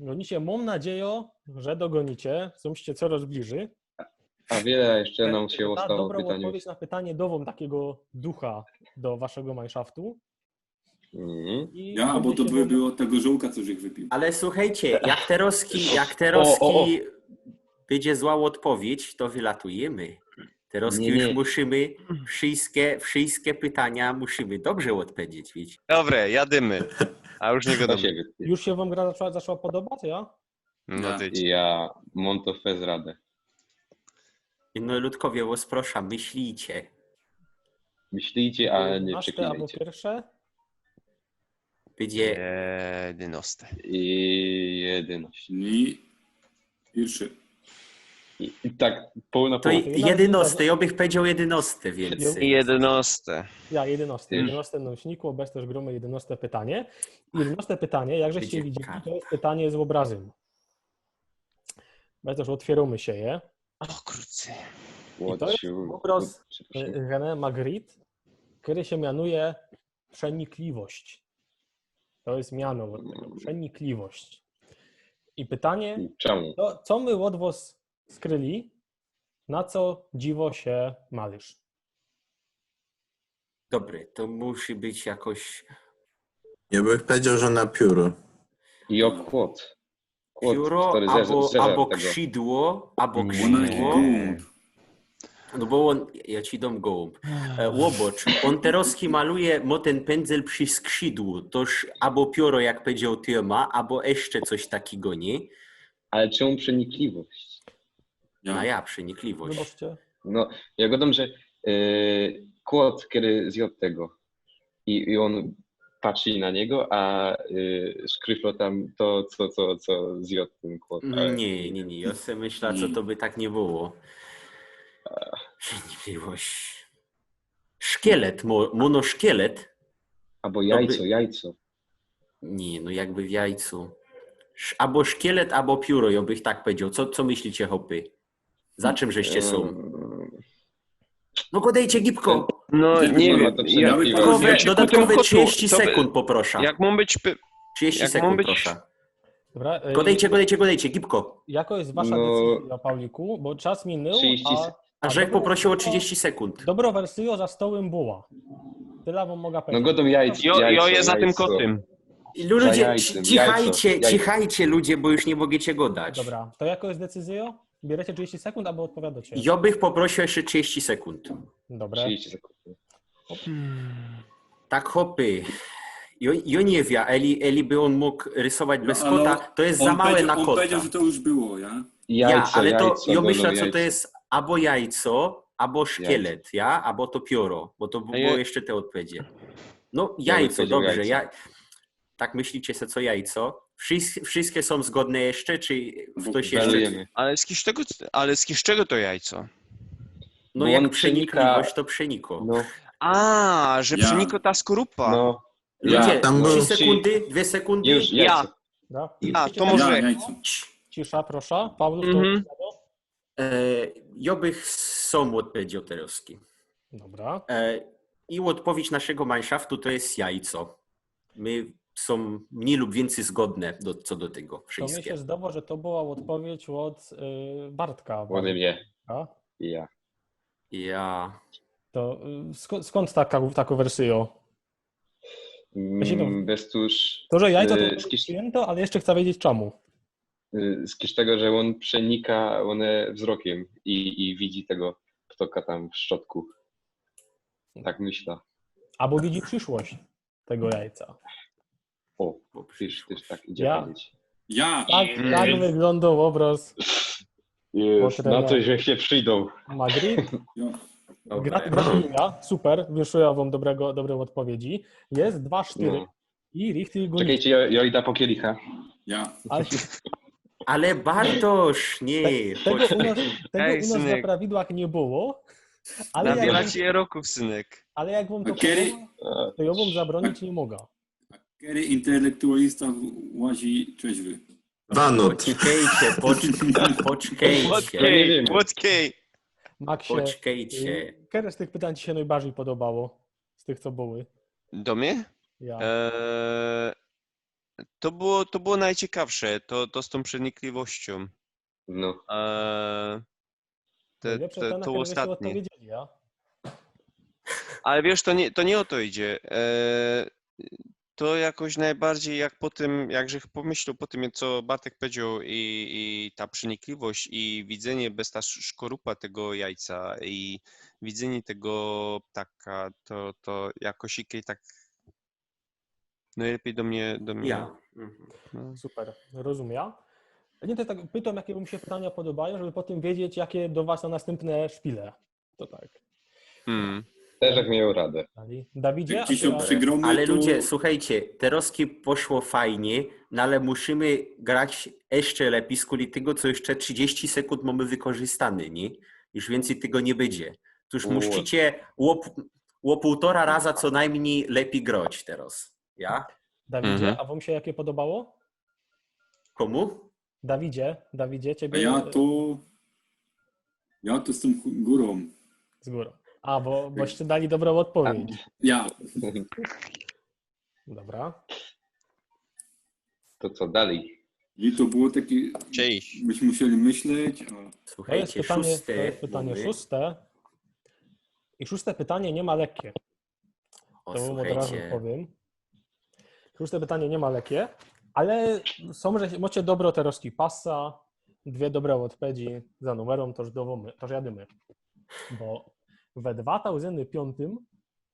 Gōnicie, mōm nadziejo, że dogōnicie. Sōmście coroz bliżyj. A wiele jeszcze E, nam się ta ostało dobrŏ pytanie. Ôdpowiydź na pytanie dŏ wōm takigo ducha do waszego mieszaftu. Mhm. I Ja, bo to gōnicie by wōm- było tego żołka, co żech wypił. Ale słuchejcie, jak terŏzki, jak O, terŏzki o, o. bydzie zła ôdpowiydź, to wylatujymy. Terŏzki Niy, już niy. musimy, wszyjske, wszyjske pytania musimy dobrze ôdpowiedzieć, widzisz? Dobra, jadymy. A już niy To gadōmy. się wytnie. Już sie wōm gra zaczła, zaczła podobać, ja? No Ja. ty. Ja mam to fez radę. No ludkowie, ôs proszã, myślicie. Myślicie, ale niy Jedynaste abo przeklinajcie. piyrsze? Bydzie Jedynŏste. I jedynŏście. I piyrszy. I, i tak połno To po... jedynŏste, jŏ bych powiedzioł jedynŏste wiync. I jedynŏste. Ja, jedynŏste. Już. Jedynŏste nōśniku, bez to już grōmy jedynŏste pytanie. Jedynŏste pytanie, jak żeście Bydzie widzieli, kar. to je pytanie z ôbrazym. Bez to już ôtwiyrōmy sie je. O krucy. I to je ôbrŏz René Magritte, kery sie mianuje Przenikliwość. To je miano ôd tego. Przenikliwość. I pytanie, Czemu? to, co my ôd wŏs skryli, na co dziwŏ sie malujesz? Dobry, to musi być jakoś... Ja bych powiedział, że na pióro. I o kłod. Kłod, Pióro który abo, zeżer, zeżer abo tego. Krzidło, abo Ona krzidło. gołąb. No bo ôn, ja ci dōm gołąb. E, łobocz, ôn terŏzki maluje, mo tyn pyndzyl przi skrzidłu, toż abo piōro, jak powiedzioł Tioma, abo jeszcze coś takigo, niy? Ale czemu przenikliwość? No ja, przenikliwość. Wybaczcie. No, ja gadam, że e, kłod, kiedy zjadł tego i, i on patrzy na niego, a e, szkryflo tam to, co, co, co zjadł ten kłod. Ale- Niy, niy, niy. Ja sobie myślę, co Niy. To by tak niy było. Przenikliwość. Szkielet, mo, monoszkielet? Albo jajco, by- jajco. Niy, no jakby w jajcu. Sz- Abo szkielet, abo pióro, ja bych tak powiedział. Co, co myślicie, chopy? Za czym żeście sōm? Em, No godejcie gibko. No Ty niy kurwa, wiym. to Ja, przenikliwość. Dodatkowe, ja się dodatkowe kłopot- trzydzieści to by- sekund poproszã. Jak mōm być... py- trzydzieści jak sekund mōm być- proszã. Dobra, e, Godejcie, godejcie, godejcie, gibko. Jako je wasza No. decyzja, Pawliku, bo czas minōł, 30 a, sekund. A żech poprosił ô trzydzieści sekund. Dobrŏ wersyjŏ za stołym była. Tyle wōm mogã No powiedzieć. godam jajco. Jo, jo jajco, je za tym jajco. kotym. Ludzie, Za jajcem, ci- cichajcie, jajco, jajco. Cichajcie ludzie, bo już niy mogecie godać. Dobra, to jako je decyzjŏ? Bierzecie trzydzieści sekund abo ôdpowiadŏcie? Ja bych poprosił jeszcze trzydzieści sekund. Dobra. trzydzieści sekund. Tak, chopy. Jo, jo niy wiym, eli, eli by ôn mōg rysować bez No, ale kota, to je za Ôn małe powiedział- na ôn kota. Powiedział, że to już było, ja? Ja, Jajco, ale to jajco, ja no, myślę, no, co to jajco. Jest abo jajco, abo szkielet, ja? Abo to pióro, bo to A je- było jeszcze te ôdpowiedzi. No jajco, powiedział dobrze. Jajco. Ja, tak myślicie se, co jajco? Wszyskie, wszyskie sōm zgodne jeszcze, czy ktoś jeszcze? Belujemy. Ale z kiż tego, ale z kiż czego to jajco? No Bo jak ôn przenikliwość, to przeniko. No, A, że Ja. Przeniko ta skorupa. no. Ludzie, Tam trzy był- sekundy, dwie sekundy. Już, Ja. jajco. Da? I A, cisza, to może- Ja, jajco. cisza, proszã. Paweł, Mhm. to E, jo bych sōm ôdpowiedzioł terŏzki. Dobra. E, I ôdpowiedź naszego mieszaftu to jest jajco. My sōm mnij lub wiyncyj zgodne do, co do tego. To mi Wszyskie. sie zdŏwŏ, że to była ôdpowiedź ôd y, Bartka. Ode mnie. A? Ja. Ja. To y, skąd, skąd taka, takŏ wersyjŏ? Ja się Mm, bez tuż. To, że jajco y, to z kisz- przyjęto, ale jeszcze chcę wiedzieć czemu. y, z kisz tego, że ôn przenika one wzrokiem i, i widzi tego ptoka tam w szczotku. Tak myślę. Abo widzi przyszłość tego jajca. O, też, też tak idzie Ja. Powiedzieć. Ja. Tak, Mm. tak wyglōndŏ ôbrŏz. Jest, Potrema. Na coś, że się przijdą. Magritte. Jo. Grat, gratuluję. Super. Wynszujã wōm dobrego, dobrego ôdpowiedzi. Jest dwa sztyry. No. I richtig go Czekajcie, ja, ja idę po kielicha. Ja. Ale Ale Bartosz, nie. tego u nas, tego Ej, u nas na synek. prawidłach nie było. Ale Na jak, wiele ci roków, synek. ale jak wam to A kiedy- podoba, to ja wam zabronić nie mogę. Kery intelektualista łazi trzeźwy? Wanut. Poczkejcie, pocz, poczkejcie. Łotkej, łotkej. Maxie, Poczkejcie. y, które z tych pytań ci się najbardziej podobało? Z tych, co były? Do mnie? Ja. E, to, było, to było najciekawsze, to, to z tą przenikliwością. No. E, te, Najlepsze te, te, na to które żeście ostatnie. Odpowiedzieli, ja? Ale wiesz, to nie, to nie o to idzie. E, to jakoś najbardziej jak po tym, jak żech pomyślał po tym, co Bartek powiedział i, i ta przenikliwość i widzenie bez ta sz- szkorupa tego jajca i widzenie tego ptaka, to, to jakoś i tak najlepiej do mnie, do mnie. Ja. Mhm. No. Super, rozumiem. Nie, to tak pytam, jakie wam się pytania podobają, żeby potem wiedzieć, jakie do was na następne szpile. To tak. Mm. Też jak miał radę. Dalej. Dawidzie, Jak a ci się ty- przegromy, Ale to... ludzie, słuchajcie, terozki poszło fajnie, no ale musimy grać jeszcze lepiej, skuli tego, co jeszcze trzydzieści sekund mamy wykorzystane, nie? Już więcej tego nie będzie. Tuż O. Musicie o, p- o półtora raza co najmniej lepiej grać teraz. Ja? Dawidzie, Mhm. A wam się jakie podobało? Komu? Dawidzie, Dawidzie, A ciebie ja to... Ja to z tą chó- górą. z górą. A, bo, boście dali dobrą odpowiedź. Ja. Dobra. To co dalej? I to było takie... Cześć. Myśmy musieli myśleć, a... To jest Słuchajcie, pytanie, szóste. to jest pytanie mamy. Szóste. I szóste pytanie nie ma lekkie. O, To wam od razu słuchajcie. Powiem. Szóste pytanie nie ma lekkie, ale są, że macie dobro terozki pasa, dwie dobre odpowiedzi za numerą, to już, dowómy, to już jadymy. Bo we dwa tysiące piątym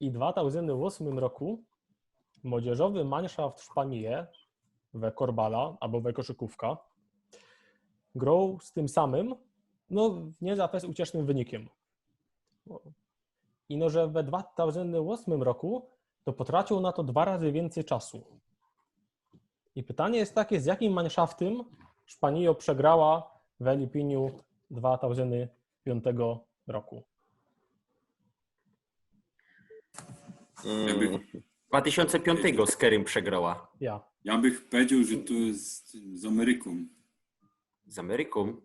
i dwa tysiące ósmym roku młodzieżowy mańszaft Szpanie we korbala albo we koszykówka grał z tym samym, no nie za fest uciesznym wynikiem. I no, że we dwa tysiące ósmym roku to potracił na to dwa razy więcej czasu. I pytanie jest takie, z jakim mańszaftym Szpanijo przegrała w Lipiniu dwa tysiące piątego roku? Mm, dwa tysiące piątego z Kerym przegrała. Ja. Ja bych powiedział, że to jest z, tym, z Ameryką. Z Ameryką?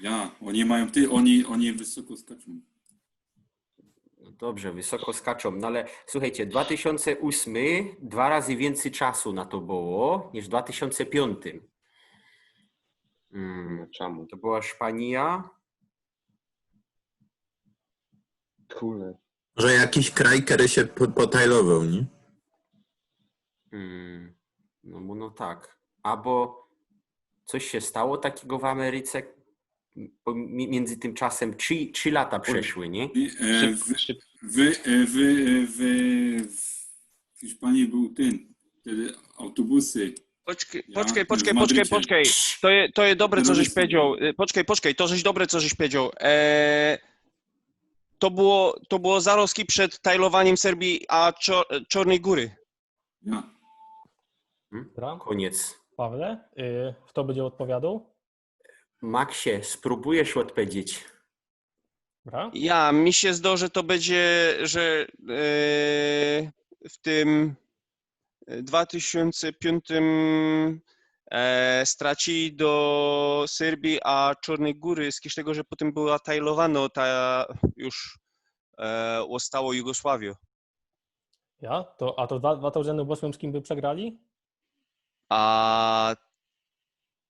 Ja, oni mają ty, oni, oni wysoko skaczą. No dobrze, wysoko skaczą, no ale słuchajcie, dwa tysiące ósmy dwa razy więcej czasu na to było niż w dwa tysiące piątym. Mm, no czemu? To była Szpania. Kule. Że jakiś kraj, który się po- potajlował, nie? Mm, no, no tak. Albo coś się stało takiego w Ameryce. Po- mi- Między tym czasem trzy, trzy lata przeszły, nie? I, e, w, w, e, w, e, w, w Hiszpanii był ten, wtedy autobusy. Poczkej, Ja, poczkej, w poczkej, Madrycie. poczkej, poczkej. To, je, to jest dobre, co żeś powiedział. Y, Poczkej, poczkej, to żeś dobre, co żeś powiedział. E, to było, to było zarozki przed tajlowaniem Serbii a Czo- Czornej Góry. Ja. Dobra. Koniec. Pawle, y, kto będzie odpowiadał? Maxie, spróbujesz odpowiedzieć? Dobra. Ja, mi się zdaje, że to będzie, że e, w tym dwa tysiące piątym e, stracili do Serbii a Czornej Góry, z tego, że potem była tajlowana ta już e, zostało Jugosławią. Ja? To, a to dwa- dwa tysiące ósmym z kim by przegrali? A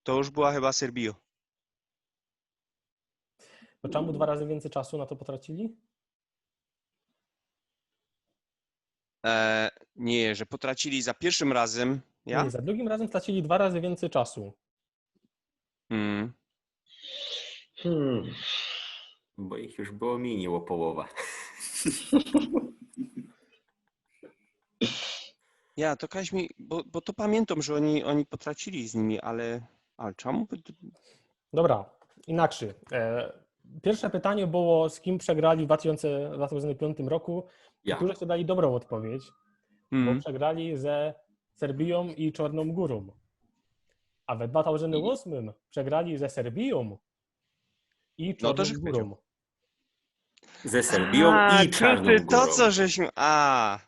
to już była chyba Serbia. To czemu dwa razy więcej czasu na to potracili? E, nie, że potracili za pierwszym razem. Ja? Nie, za drugim razem stracili dwa razy więcej czasu. Mm. Hmm. Bo ich już było mniej o połowa. Ja, to kaś mi, bo, bo to pamiętam, że oni, oni potracili z nimi, ale, ale czemu? By... Dobra, inaczej. E, pierwsze pytanie było, z kim przegrali w dwa tysiące, dwa tysiące piątym roku. Ja. Tu żeście dali dobrą odpowiedź, bo Mm. przegrali ze Serbią i Czarną Górą. A we dwa tysiōnce ôsmym przegrali ze Serbiją i No to Czarną żech Górą. Ze Serbiją A, i Czarną kurczę, to Górą. co żeśmy... A,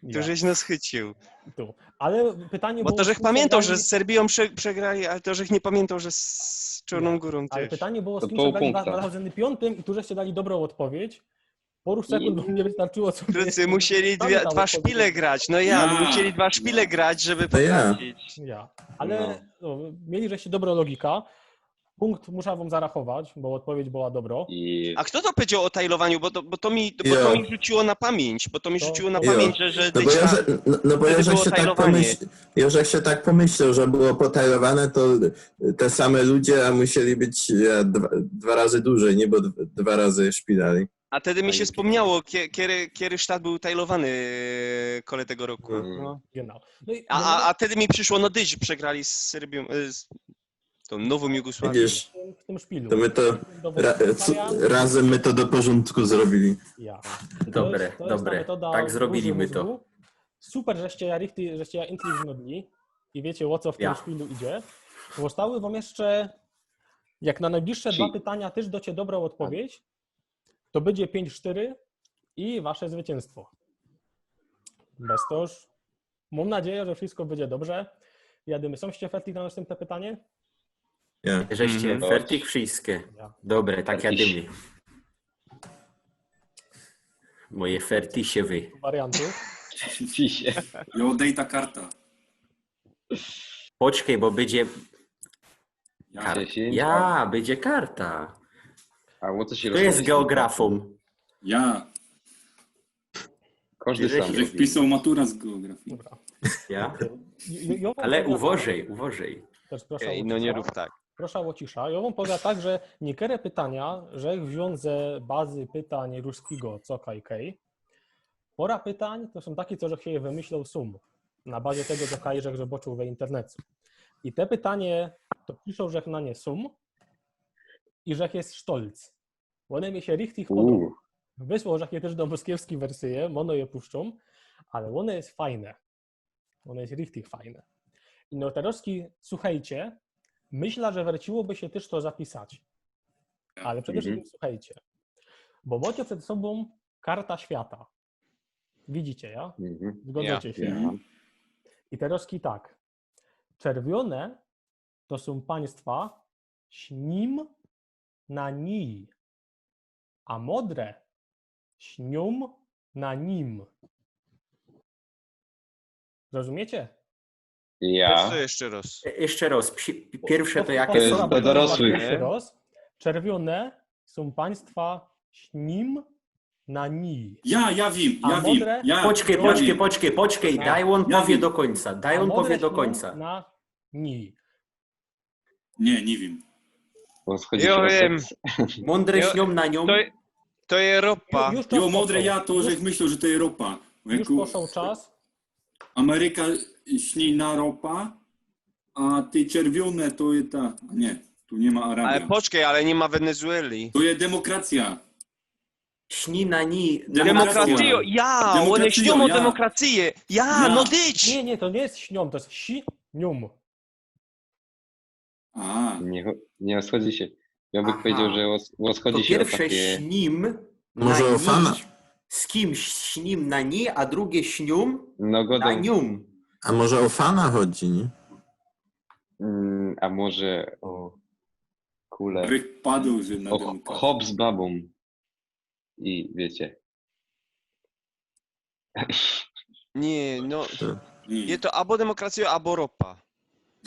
tu Ja, żeś nas chycił. Tu. Ale pytanie Bo było, to żech z kim pamiętał, że przegrali- z Serbiją prze, przegrali, ale to żech nie pamiętał, że z Czarną Nie. Górą Ale też. pytanie było, z To kim pół przegrali w punkta. dwa tysiące piątym i tu żeście dali dobrą odpowiedź. Paru sekund wam nie wystarczyło, co Wszyscy musieli dwie, pamiętał dwa odpowiedź. Szpile grać, no ja, Ja. Musieli dwa Szpile grać, żeby To ja. Potrafić. Ja. Ale no, mieli żeście dobrą logika. Punkt muszę wam zarachować, bo odpowiedź była dobrą. I A kto to powiedział o tajlowaniu? Bo to, bo to, mi, bo Ja. to mi rzuciło na pamięć, bo to mi To- rzuciło na Jo. pamięć, że, że No bo ja, dycia- że, no, no bo ja wtedy że było się tak tajlowanie. pomyśl, ja że się tak pomyślał, że było potajlowane, to te same ludzie, a musieli być e, dwa, dwa razy dłużej, nie, bo dwa, dwa razy szpilali. A wtedy mi się Fajnie. Wspomniało, kie- kiedy, kiedy sztat był tajlowany e, kole tego roku. Mhm. No. Genau. No i, A, no, a, a wtedy mi przyszło, no dyć, przegrali z Serbią, e, z tą nową Jugosławią. Widzisz, w tym, w tym szpilu. To my to Dowód ra, co, Maja. Razem my to do porządku zrobili. Ja. Dobre, To jest, to jest ta dobre. metoda Tak zrobili użyj my to. Mózgu. Super, żeście ja richtig, żeście ja inteligentni i wiecie, o co w tym Ja. szpilu idzie. Zostały wam jeszcze, jak na najbliższe Ci- dwa pytania też docie dobrą odpowiedź, to będzie pięć cztery i wasze zwycięstwo. Bez to już mam nadzieję, że wszystko będzie dobrze. Jadymy. Sōście fertig na następne pytanie? Ja. Żeście Mhm. fertig wszystkie. Ja. Dobre, tak Fertig. Jadymy. Moje fertisiewy. Wariantu. Jo, dej ta karta. Poczekaj, bo będzie... Ja. Kar... Dziesięć, Ja, będzie karta. A o co się To jest geografą. Ja. Każdy Że sam. się- Żech pisał matura z geografii. Dobra. Ja? Jo- jo- jo wam Ale powiem- uważaj, uważaj. Też proszę Okej, o no nie cisza. Rób tak. Proszę o cisza. Jo wam powiem tak, że niekere pytania, żech wziōn ze bazy pytań Ruskigo, co kaj kej. Pora pytań to sōm takie, co żech sie wymyślał sōm. Na bazie tego, co kaj żech zobaczōł we internecie. I te pytanie, to piszą, żech na nie sōm i żech jest sztolc. Ône mi sie richtig podobōm. Uuu. Wysłał żech je też do moskiewskij wersyje, bo ône je puszczōm, ale ône jest fajne. Ône jest richtig fajne. I no terozki, słuchejcie, myślã, że werciłoby sie też to zapisać. Ale przede Mhm. wszystkim słuchejcie. Bo mocie przed sobōm karta świata. Widzicie, ja? Mhm. Zgodzicie Ja. się. I terozki tak. Czerwiōne to sōm państwa śnim na nij, a modre śniōm na nim. Rozumiecie? Weź Ja. to jeszcze raz. E, jeszcze raz. Psi- Pierwsze to jakie To jest są? do dorosłych. Jeszcze raz. Czerwiōne sōm państwa śnim na nij. Ja, ja wiym, A ja wiym. modre? Ja, Poczekaj, ja poczekaj, wiym. poczekaj, poczekaj. Ja- Daj, ôn ja powie wiym. Do końca. Daj, A ôn modre powie do śniōm końca. Na nij. Nie, nie wiym. Bo chodzi Jo się o wiym. seks. Mądre Jo, śniōm na niōm. To, to je ropa. Ju- już czas Jo, modre poszedł. ja to, Już- żech myślał, że to je ropa. Już Jako poszedł czas. Ameryka śni na ropa, a te czerwiōne to je ta... Nie, tu niy ma Ale Arabia. Poczekaj, ale niy ma Wenezueli. To je demokracja. Śni na nij. Demokracjo. Demokracjo, ja, ône Demokracjo, śniōm ô ja. demokracji. Ja, Ja. No dyć. Nie, nie, to nie jest śniōm, to jest si niōm. A, Nie, nie rozchodzi się. Ja bych Aha. powiedział, że os- To rozchodzi się o pierwsze takie... śnim Może na o fana? nij. Z kimś śnim na nij, a drugie śniōm No na godą. niōm. A może o fana chodzi, nie? Mm, a może o kule. Rych padł, że na O demokracji. Hop z babą. I wiecie. Niy, no, Nie. je to abo demokracjo, abo ropa.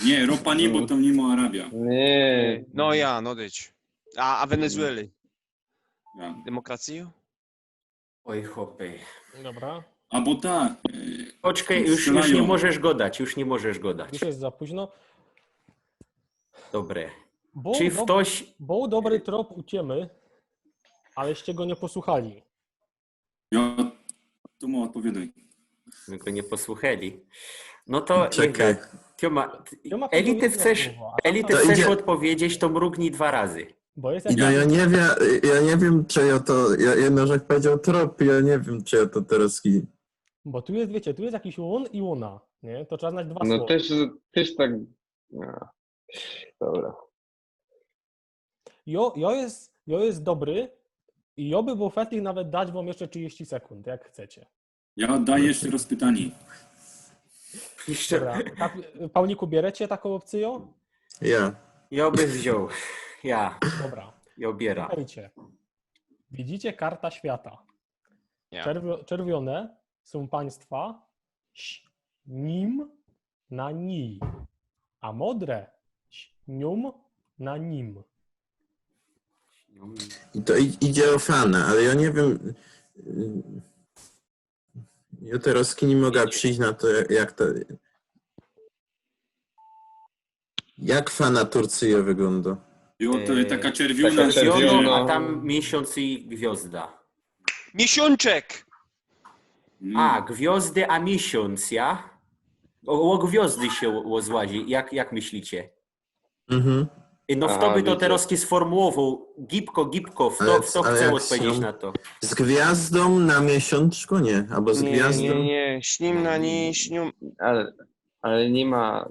Nie, ropa nie, bo tam niy ma Arabia. Nie. No ja, no dyć. A, a Wenezueli. Ja. Demokracjo? Oj, chopy. Dobra. Abo ta. e, Poczekaj, już, już nie Strzelają. możesz godać, już nie możesz godać. Już jest za późno. Dobre. Bo, Czy dob- ktoś... bo dobry trop uciemy, aleście go nie posłuchali. Ja, to mu ôdpowiadaj. My go nie posłuchali. No to Czekaj. Iga, Tioma, Tioma Eli, ty powiedział jedno chcesz, słowo, a Eli, tam ty To chcesz idzie- Odpowiedzieć, to mrugnij dwa razy. Bo jest No ja nie wiem, ja nie wiem, czy ja to, ja, ja no, jak powiedział trop, ja nie wiem, czy ja to teraz... i- Bo tu jest, wiecie, tu jest jakiś on i ona, nie? To trzeba znać dwa No słowa. Też, też tak. No. Dobra. Jo, jo, je, jo je dobry i jo by bōł fertich nawet dać wōm jeszcze trzidziści sekund, jak chcecie. Ja daję jeszcze raz pytanie. Jeszcze Dobra, tak, Pauliku, bierecie takõ ôpcyjõ? Ja. Ja bych wziął. Ja, Dobra. ja biera. Słuchajcie. Widzicie karta świata. Ja. Czerwio, czerwiōne sōm państwa ś, nim na nij, a modre ś, nium na nim. I to i- idzie o fanę, ale ja nie wiem. Ja teraz nie mogę przyjść na to, jak to. Jak fana Turcji wygląda? Jo, to jest taka czerwiona. Czerwiona, czerwiona. A tam miesiąc i gwiazda. Miesiączek! Mm. A, gwiazdy, a miesiąc, ja? O, o gwiazdy się rozłazi. Jak, jak myślicie? Mhm. No, Aha, kto by to widzę. Teraz sformułował? Gibko, gibko, kto, Ale- kto ale chce jak odpowiedzieć się- na to? Z gwiazdą na miesiączku? Nie, albo z Nie, gwiazdą. nie, nie, śnim na niej, śnią, ale, ale nie ma.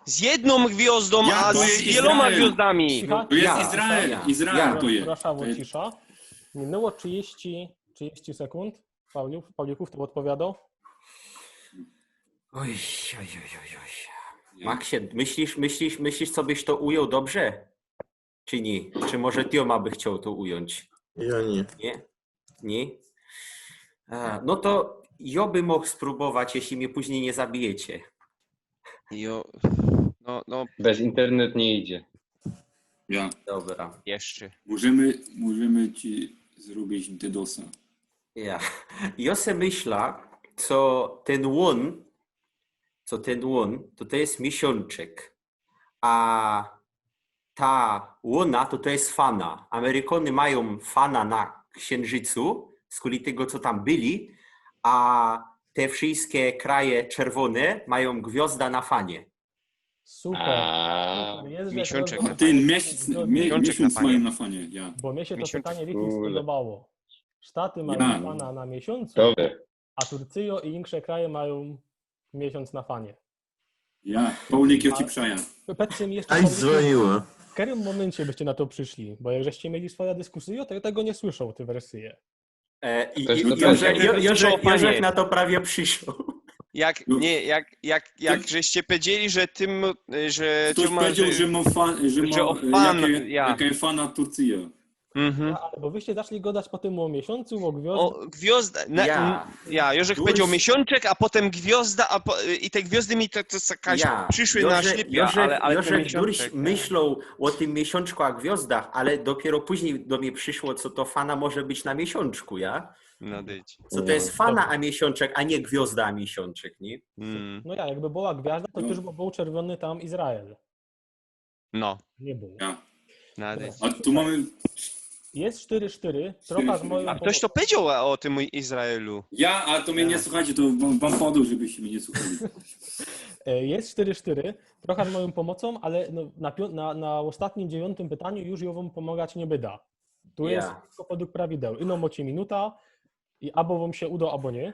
Z jedną gwiazdą, Ja, a to z jest wieloma Izrael. gwiazdami. Cicha, To jest Ja, Izrael, ja, Izrael ja. to jest. Proszę o To jest- cisza. Minęło trzydzieści, trzydzieści sekund. Pauliuk, Pauliuków to odpowiadał. Oj, oj, oj, oj, oj. Maksie, myślisz, myślisz, myślisz, co byś to ujął dobrze? Czy nie? Czy może Tioma by chciał to ująć? Ja nie. Nie? Nie? A, no to ja bym mógł spróbować, jeśli mnie później nie zabijecie. Jo, no, no, Bez internet nie idzie. Ja. Dobra. jeszcze. Możemy, możemy ci zrobić DDoSa. Ja. Ja se myślę, co ten łōn, co ten łōn, to to jest miesiączek. A ta łōna to to jest fana. Amerykany mają fana na Księżycu, skuli tego, co tam byli, a te wszystkie kraje czerwone mają gwiazda na fanie. Super. A, Super. Jest, że Miesiączek. to- A ten miesiąc, Zgodnie. mie, Miesiączek na miesiąc fanie. mają na fanie, ja. Bo mnie się to Miesiączek pytanie w richtig ogóle. spodobało. Sztaty mają Ja. fana na miesiącu, Dobry. a Turcyjo i inne kraje mają miesiąc na fanie. Ja, Paulik, ja ci przeja. Powiedzcie mi jeszcze, Aś dzwoniło. w którym momencie byście na to przyszli? Bo jak żeście mieli swoją dyskusję, to ja tego nie słyszał, ty wersje. E, i, Ktoś i, to Jorzek, powiedział. Jo- Jorzek, Cofanie. Jorzek na to prawie przyszedł. Jak, No. nie, jak, jak, jak żeście powiedzieli, że tym, że Ktoś Tioma, powiedział, że- że mam fan, że że mam, o fan, jakie, ja. Jaka jest fana Turcji. Mhm. Ale bo wyście zaczęli gadać po tym o miesiącu, o gwiazdzie. O, gwiazda, na, Ja. ja, Jorzek Duś- powiedział miesiączek, a potem gwiazda, a po, i te gwiazdy mi to, to, to jakaś Ja. przyszły na Jorzek, ślepia, Jorzek, ale, ale ten Jorzek Durś miesiączek, myślał o tym miesiączku a gwiazdach, ale dopiero później do mnie przyszło, co to fana może być na miesiączku, ja? No dyć. Co to jest fana a miesiączek, a nie gwiazda a miesiączek, nie? Mm, No ja, jakby była gwiazda, to No. już by był czerwony tam Izrael. no, Nie było. Ja. no dyć. A tu mamy. Jest sztyry sztyry, trochę z moją A ktoś to powiedział o tym Izraelu. Ja, a to mnie nie słuchajcie, to wam, wam padło, żebyście mnie nie słuchali. E, Jest sztyry sztyry, trochę z moją pomocą, ale no, na, pią- na, na ostatnim, dziewiątym pytaniu już ją wam pomagać nie byda. Tu jest Ja. wszystko według prawideł. Ino macie minuta i albo wam się uda, albo nie.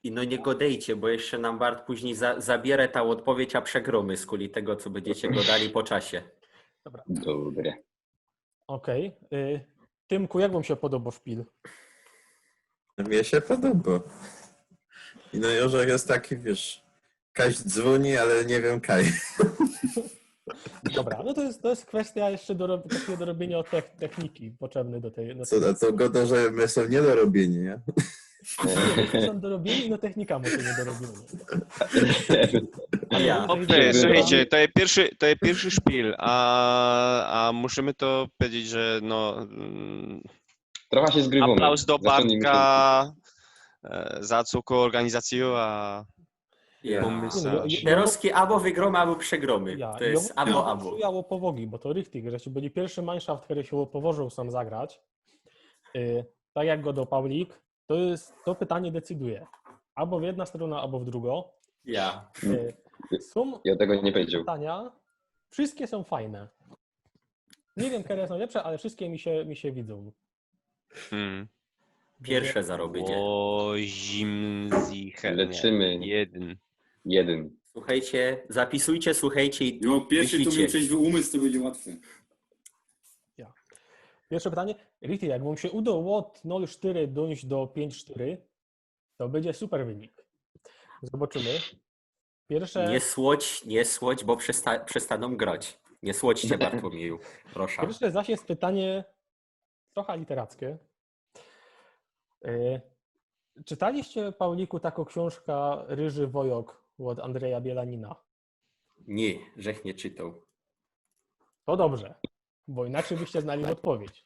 I no nie godejcie, bo jeszcze nam Bart później za, zabierze ta odpowiedź, a przegromy skuli tego, co będziecie godali po czasie. Dobre. Okej. Y, Tymku, jak wam się podobał szpil? Mnie się podoba. I no Jorzek jest taki, wiesz, Kaś dzwoni, ale nie wiem kaj. Dobra, no to jest, to jest kwestia jeszcze do, rob- takiego do robienia tech, techniki potrzebnej do tej. Do Co, tej. A co goda, że my są nie do robienia, nie? Są do robienia, no technika może nie do robienia. Ja. Dobrze, słuchajcie, to jest pierwszy, to jest pierwszy szpil, a, a musimy to powiedzieć, że no mm, Trochę się zgrywamy. aplauz do Zaczynamy Bartka e, za całą organizację, a Ja. pomysł. No, i- Terozki albo wygromy, albo przegromy. Ja, To jest ja, albo, ja albo. Czuję łopowogi, bo to richtig, że ci byli pierwszy Mannschaft, który się łopoworzył sam zagrać. Y, tak jak go do Paulik, to jest, to pytanie decyduje. Albo w jedna strona, albo w drugą. Ja. Y, Są Ja tego nie powiedział. pytania, wszystkie są fajne. Nie wiem, które są lepsze, ale wszystkie mi się, mi się widzą. Mm. Pierwsze zarobienie. O, zimzicher. Lecimy. Jeden. Jeden. Słuchejcie, zapisujcie, słuchejcie i Jo, piyrszy to myślicie. Miył trzeźwy umysł, to bydzie łatwe. Piyrsze pytanie. Richtig, jakby mōm sie udało ôd nol sztyry dōńś do piyńć sztyry, to bydzie super wynik. Zobaczymy. Piyrsze, Nie słodź, nie słodź, bo przesta- przestanōm grać. Nie słodźcie, Bartłomieju, proszã. piyrsze zaś je pytanie trocha literackie. E, czytaliście, Pauliku, takõ ksiōnżkã Ryży Wojok ôd Andrzeja Bielanina? Niy, żech niy czytoł. To dobrze, bo inaczyj byście znali ôdpowiedź.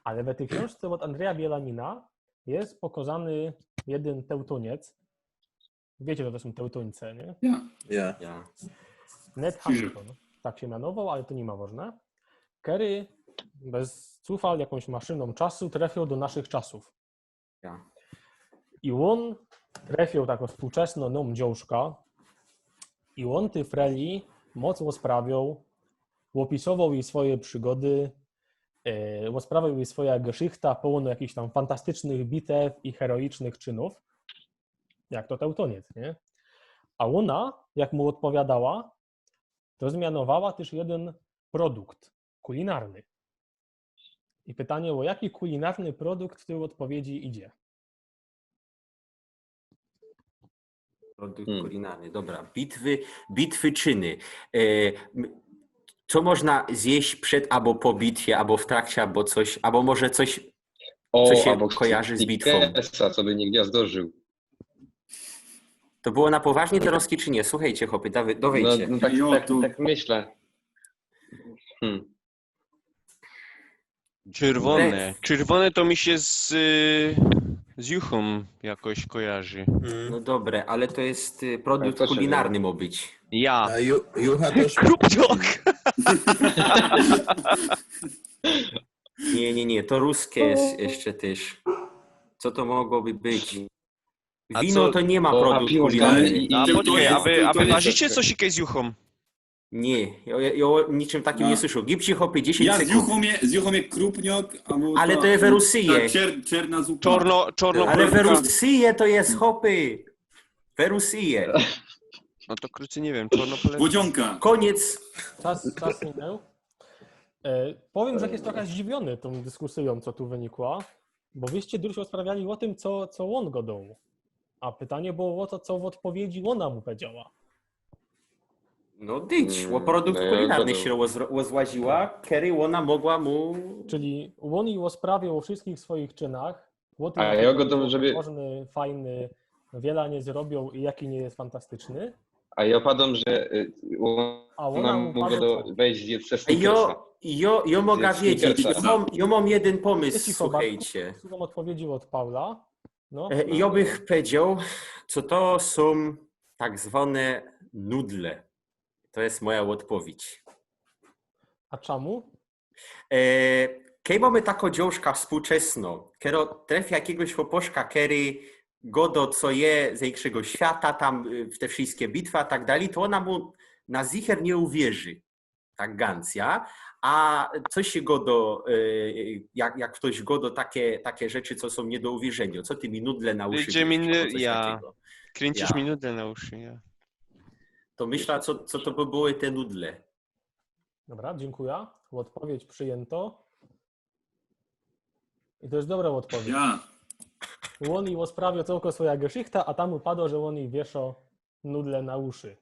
Ale we tyj ksiōnżce ôd Andrzeja Bielanina je pokŏzany jedyn teutōniec. Wiycie, co to sōm teutōńce, niy? Ja. Ja. Ja. Ned Hannington, tak sie mianowoł, ale to niy ma ważne. Kery bez cufal jakōńś maszynōm czasu trefioł do naszych czasōw. Ja. I ôn trefioł takõ współczesnõ nōm dziołszkã. I ôn tyj freli moc ôsprawioł, ôpisowoł jij swoje przigody, e, ôsprawioł jij swoja geszichta, połōno jakichś tam fantastycznych bitew i heroicznych czynōw. Jak to teutōniec, niy? A ôna, jak mu ôdpowiadała, to zmianowała tyż jedyn produkt kulinarny. I pytanie, ô jaki kulinarny produkt w tyj ôdpowiedzi idzie? Produkt Hmm. kulinarny, dobra. Bitwy, bitwy czyny. E, m- co można zjeść przed abo po bitwie, abo w trakcie, abo coś, abo może coś, O, co się abo kojarzy z bitwą. Snickersa, co by nigdzie zdożył. To było na poważnie te roski, czy nie? Słuchejcie, chopy, dawy- No, dawejcie. No, tak, Jo, tak, tu- tak myślę. Hmm. Czerwone. Bez- Czerwone to mi się z, y, z juchą jakoś kojarzy. No dobre, ale to jest y, produkt Ale co się kulinarny ma być. Ja. A ju, jucha to Krupniok! Nie, nie, nie, to ruskie jest jeszcze też. Co to mogłoby być? A Wino co- to nie ma o, a produkt piwo kulinarny. i- A to- to poczekaj, jest- a wy, to- a to wy jest- ważycie coś z juchą? Nie, ja, ja, ja o niczym takim No. Nie słyszał. Gipci chopy, dziesięć Ja z sekund. juchą je, z juchą je krupniok, abo Ale ta- to je we Rusyje. Ta czer, czerna zupa. Czorno, czorno Ale we Rusyje to jest chopy. We Rusyje. No to krucy nie wiem, czorno polecam. Wodzionka. Koniec. Czas, czas minął. E, powiym, że jest trochę zdziwiony tą dyskusją, co tu wynikła, bo wyście dużo rozprawiali o tym, co, co on godał. A pytanie było o to, co w odpowiedzi ona mu powiedziała. No dyć, Mm, o produkt no ja kulinarny gadam. się roz, rozłaziła, kery ona mogła mu... Czyli on i rozprawiał o wszystkich swoich czynach, o tym, A jaki ja to gadam, jest żeby- ważny, fajny, wiele nie zrobił i jaki nie jest fantastyczny. A ja padam, że y, A ona ona mu mogła bardzo- do, wejść zjeść ze Jo, Snickersa. jo, jo mogę Zjeść wiedzieć. Snickersa. Jo mam, jo mam jeden pomysł, Jeśli chłopak- słuchajcie. Słucham odpowiedzi od Paula. No, E, Jo bych powiedział, co to są tak zwane nudle. To jest moja odpowiedź. A czemu? E, Kej mamy taką dziążkã współczesną, kero trefi jakiegoś chłoposzka, kery godo, co je z wikszego świata, tam y, w te wszystkie bitwy a tak dalej, to ona mu na zicher nie uwierzi. Tak gancja. A co się godo, y, jak, jak ktoś godo takie, takie rzeczy, co są nie do uwierzenia? Co ty mi nudle na uszy Idzie mi wieszisz, nu- albo coś ja. takiego? Kręcisz Ja. mi nudy na uszy, ja. To myślę, co, co to by były te nudle. Dobra, dziękuję. Odpowiedź przyjęto. I to jest dobra odpowiedź. Ja. On i rozprawił całkiem swoja geszichta, a tam upadło, że on i wieszo nudle na uszy.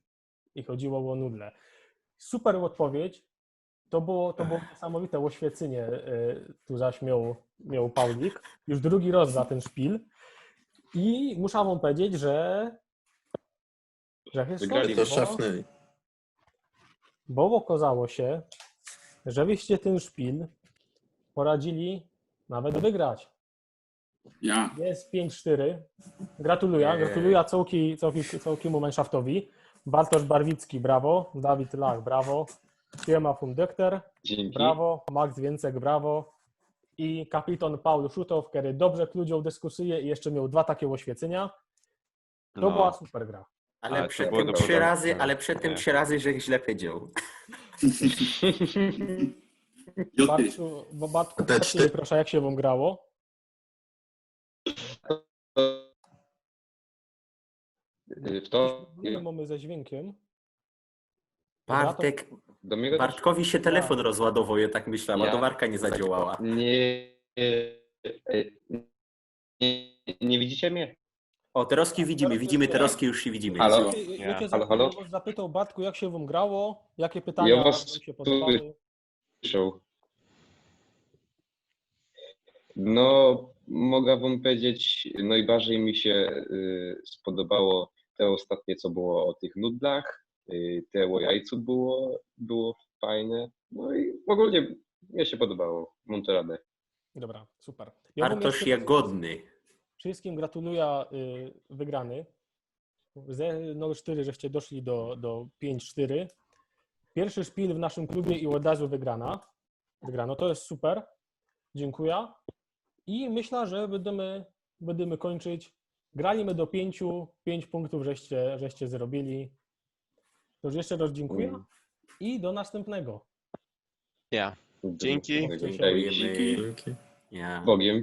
I chodziło o nudle. Super odpowiedź. To było, to było niesamowite oświecenie. Y, tu zaś miał, miał Paulik. Już drugi raz za ten szpil. I muszę wam powiedzieć, że, że Wygrali. To szafnęli. Bo okazało się, że wyście ten szpil poradzili nawet wygrać. Ja. Jest pięć cztery. Gratuluję, Jej. gratuluję całki, całki, całkiemu Mannschaft'owi. Bartosz Barwicki, brawo. Dawid Lach, brawo. Siema Fundykter, Dzięki. brawo. Max Więcek, brawo. I kapitan Paul Szutow, który dobrze kludził dyskusję i jeszcze miał dwa takie oświecenia. To No. Była super gra. Ale Ale to przed było tym dobre. trzy razy, Tak. Ale przed tym Nie. Trzy razy, że źle powiedział. Jo ty. Bartku, bo Bartku, Te powiedz mi, proszę, jak się wam grało? Y, w to- Problemy mamy ze dźwiękiem. Bartek, Do mnie gadasz? Bartkowi się telefon rozładował, ja tak myślałam, Ja? ładowarka nie zadziałała. Nie, nie, nie, nie widzicie mnie? O, teroski widzimy, Teraz widzimy, jest- teroski już się widzimy. Halo? Słuchajcie, ja cię Halo, halo? zapytał, zapytał Bartku, jak się wam grało, jakie pytania Ja was wam się podobały? Słyszał. No, mogę wam powiedzieć, najbardziej mi się y, spodobało te ostatnie, co było o tych nudlach, y, te o jajcu było, było fajne. No i ogólnie mi się podobało, mam to radę. Dobra, super. Ja bym Bartosz jeszcze Jagodny. Wszystkim gratuluję y, wygrany. Ze nol sztyry żeście doszli do, do pięć sztyry. Pierwszy szpil w naszym klubie i od razu wygrana. Wygrano, to jest super. Dziękuję. I myślę, że będziemy, będziemy kończyć. Graliśmy do pięciu, pięć punktów żeście, żeście zrobili. To już jeszcze raz dziękuję Mm. I do następnego. Ja. Dzięki. Dzięki. Dziękujemy. Dzięki. Ja. Bogiem.